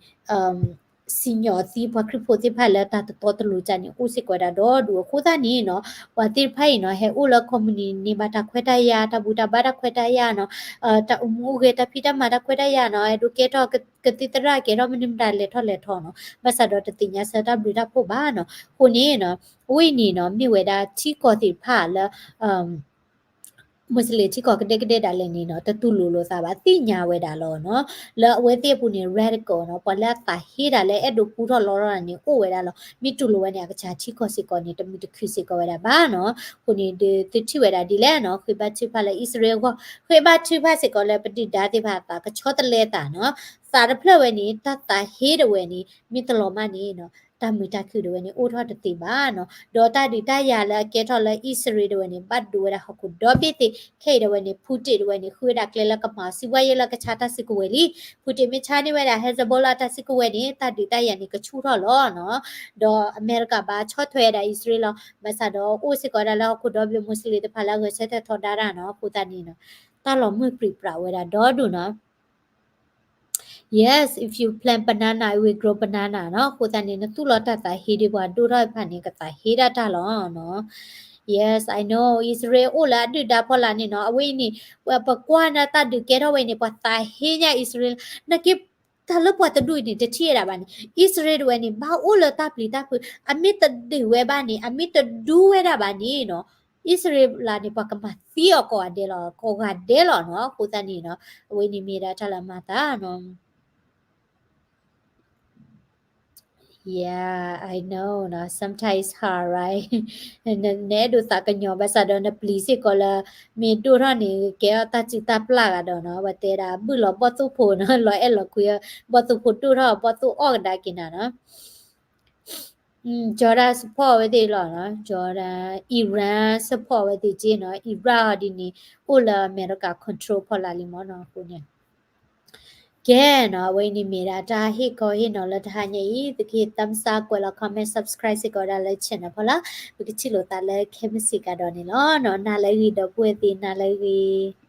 စံၣ်ညီၣ်သံပှၤခရံာ်ဖိသ့ၣ်တဖၣ်လၢတၢ်တတီတလိၤကၢ်န့ၣ် အိၣ်စ့ၢ်ကီးဝဲဒၣ်ဒီဒူၣ်အဃိသတးန့ၣ်နီၤ, ပှၤသ့ၣ်တဖၣ်အံၤနီၤ ဟဲအိၣ်လၢ company န့ၢ်ဘၣ်တၢ်ခွဲးတၢ်ယာ်, တၢ်ဘူၣ်တၢ်ဘါတၢ်ခွဲးတၢ်ယာ်နီၤ, တၢ်အိၣ်မူအိၣ်ဂဲၤတၢ်ဖံးတၢ်မၤတၢ်ခွဲးတၢ်ယာ်နီၤ, အဲၣ်ဒိးကဲထီၣ်ကသံၣ်သရၣ်ကဲထီၣ်မနုၤမတၤလဲၤထီၣ်လဲၤထီနီၤ, ဘၣ်ဆၣ်ဒီးတသ့ၣ်ညါဆၢတၢ်ဘျုးတၢ်ဖှိၣ်ဘၣ်နီၤ. အဃိန့ၣ်နီၤ အဝဲအံၤန့ၣ်နီၤ မ့ၢ်ဝဲဒၣ်ထံကီၢ်သ့ၣ်တဖၣ်လၢ Muslim ထံကီၢ်ကဒဲကဒဲဒၣ်လဲာ်န့ၣ်နီၤ တတူၢ်လိာ်လိာ်သးဘၣ် သ့ၣ်ညါဝဲဒၣ်လီၤနီၤ. လၢအဝဲသ့ၣ်အပူၤန့ၣ် radical နီၤ ပှၤလၢအသးဟ့ဒၣ်လၢအဲၣ်ဒိးပူထီၣ်လီထီၣ်န့ၣ် အိၣ်ဝဲဒၣ်လီၤ. မ့ၢ်တူၢ်လိာ်ဝဲန့ၣ် အကစၢ်ထံကီၢ်စ့ၢ်ကီးန့ၣ် တမုာ်တခုၣ်စ့ၢ်ကီးဝဲဒၣ်ဘၣ်နီၤ. အဃိန့ၣ် ဒုးသုထံၣ်ဝဲဒၣ်ဒ်လဲၣ်နီၤ ဃ့ဘါထုကဖၣ်လၢအံၣ်စရ့လးအဂီၢ်, ဃ့ဘါထုကဖၣ်စ့ၢ်ကီးလၢပဒုၣ်ဒါသ့ၣ်တဖၣ်အသး ကဆီတလဲအသးနီၤ. သးတဖျၢၣ်ဝဲန့ၣ် တၢ်သးဟ့ဒၣ်ဝဲန့ၣ် မ့ၢ်တလီၤမၢ်န့ၣ်နီၤ တၢ်မုာ်တၢ်ခုၣ်ဒၣ်ဝဲန့ၣ် အိၣ်ထီၣ်တသ့ဘၣ်နီၤ. ဒီးတၢ်ဒုးတၢ်ယၤလၢအကဲထီၣ်လၢအံၣ်စရ့လးဒၣ်ဝဲန့ၣ် ဘၣ်ဒိဝဲဒၣ်ဟီၣ်ခိၣ်ဒီဘ့ၣ်သ့ၣ် ခဲအံၤဒၣ်ဝဲန့ၣ် Putin ဒၣ်ဝဲန့ၣ် ဃုဝဲဒၣ်ကျဲလၢကမၤစံးဝဲယဲလၢကဆါတၢ်စုကဝဲၤလံ. Putin မ့ၢ်ဆါန့ၢ်ဝဲဒၣ် Hezbollah တၢ်စုကဝဲၤန့ၣ် တၢ်ဒုးတၢ်ယၤန့ၣ် ကဆူၣ်ထီၣ်လီၤနီၤ. ဒီးအမဲရကၤဘၣ်ဆီၣ်ထွဲဝဲဒၣ်အံၣ်စရ့လးလီၤ. ဘၣ်ဆၣ်ဒီးအိၣ်စ့ၢ်ကီးဝဲဒၣ်လၢဟီၣ်ခိၣ်ဒီဘ့ၣ် Muslim သ့ၣ်တဖၣ်လၢအဂဲၤဆၢထၢၣ်ထီဒါတၢ်နီၤ. အဃိသတးန့ၣ်နီၤ တၢ်လီၤမုၢ်ပြံးပြးဝဲဒၣ်ဒီဒူၣ်နီၤ. Yes, if you plant banana, it will grow banana နီၤ. အဃိသတးန့ၣ် နသူၣ်လီၤတၢ်သးဟ့ဒ်ပှၤဒိၣ်ထီၣ်တဖၣ်န့ၣ် ကသးဟ့ဒၣ်တၢ်လီၤနီၤ. Yes, I know. အံၣ်စရ့လးအိၣ်လၢအဒုၣ်ဒါဖီလာ်န့ၣ်နီၤ. အဝဲအံၤန့ၣ် ပကွၢ်န့ၣ်တၢ်ဒုးကဲထီၣ်ဝဲန့ၣ် ပှၤသးဟ့ညါအံၣ်စရ့လး. နာ်က့ တၢ်လၢပှၤတဒူၣ်အံၤန့ၣ် တထံၣ်ဝဲဒၣ်ဘၣ်န့ၣ် အံၣ်စရ့လးဒၣ်ဝဲန့ၣ် ဘၣ်အိၣ်လၢတၢ်ပျံၤတၢ်ဖုး, အမ့ၢ်တဒုးဝဲဘၣ်န့ၣ် အမ့ၢ်တဒူဝဲဒၣ်ဘၣ်န့ၣ်နီၤ အံၣ်စရ့လးန့ၣ် ပှၤကမၤသံအီၤကိးဂၤဒဲးလီၤ, ကိးဂၤဒဲးလီၤနီၤ. အဃိသတးန့ၣ်နီၤ အဝဲန့ၣ်မ့ၢ်ဒၣ်တၢ်လၢအမၤသးနီၤ. Yeah, I know နီၤ, sometimes it's hard, right? နအဲၣ်ဒိးသးကညီၤဘၣ်ဆၣ်ဒီးနပျံၤစ့ၢ်ကီးလၢ မ့ၢ်ဒိၣ်ထီၣ်န့ၣ် ကဲထီၣ်တၢ်စုၣ်တၢ်ပျၢ်ဂၤဒီးနီၤ, ပတဲဒၣ်ဘုၣ်လီၤဘီၣ်သိၣ်ဖိနီၤ, လီၤအဲၣ်လီၤကွံ ဘီၣ်သိၣ်ဖိဒိၣ်ထီၣ် ဘီၣ်သိၣ်အီၣ်ကဒါက့ၤနၤနီၤ. Jordan support ဝဲသ့ၣ်လီၤနီၤ, Jordan, Iran support ဝဲသ့ၣ်က့နီၤ, Iraq ဟီဒ်န့ၣ် အိၣ်လၢအမဲရကၤ control ဖီလာ်လံမ့ၢ်နီၤ. အဃိန့ၣ် ကဲနီၤ, အဝဲအံၤန့ၣ်မ့ၢ်ဒၣ်တၢ်ဟ့ၣ်ခီဟ့ၣ်နီၤလၢတဟါညါအံၤ, သုကဟ့ၣ် thumbs up ကွဲးလီၤ comment, subscribe စ့ၢ်ကီးဝဲဒၣ်လၢ channel ဖီလာ်, ပကထံၣ်လိာ်သးလၢခဲမုၢ်ဆ့ၣ်ကဒီးန့ၣ်လီၤနီၤ. နၤလၢအဂ့ၤ ဒီပုၢ်ဝဲၢ်သ့ၣ် နၤလၢအဂ့ၤ.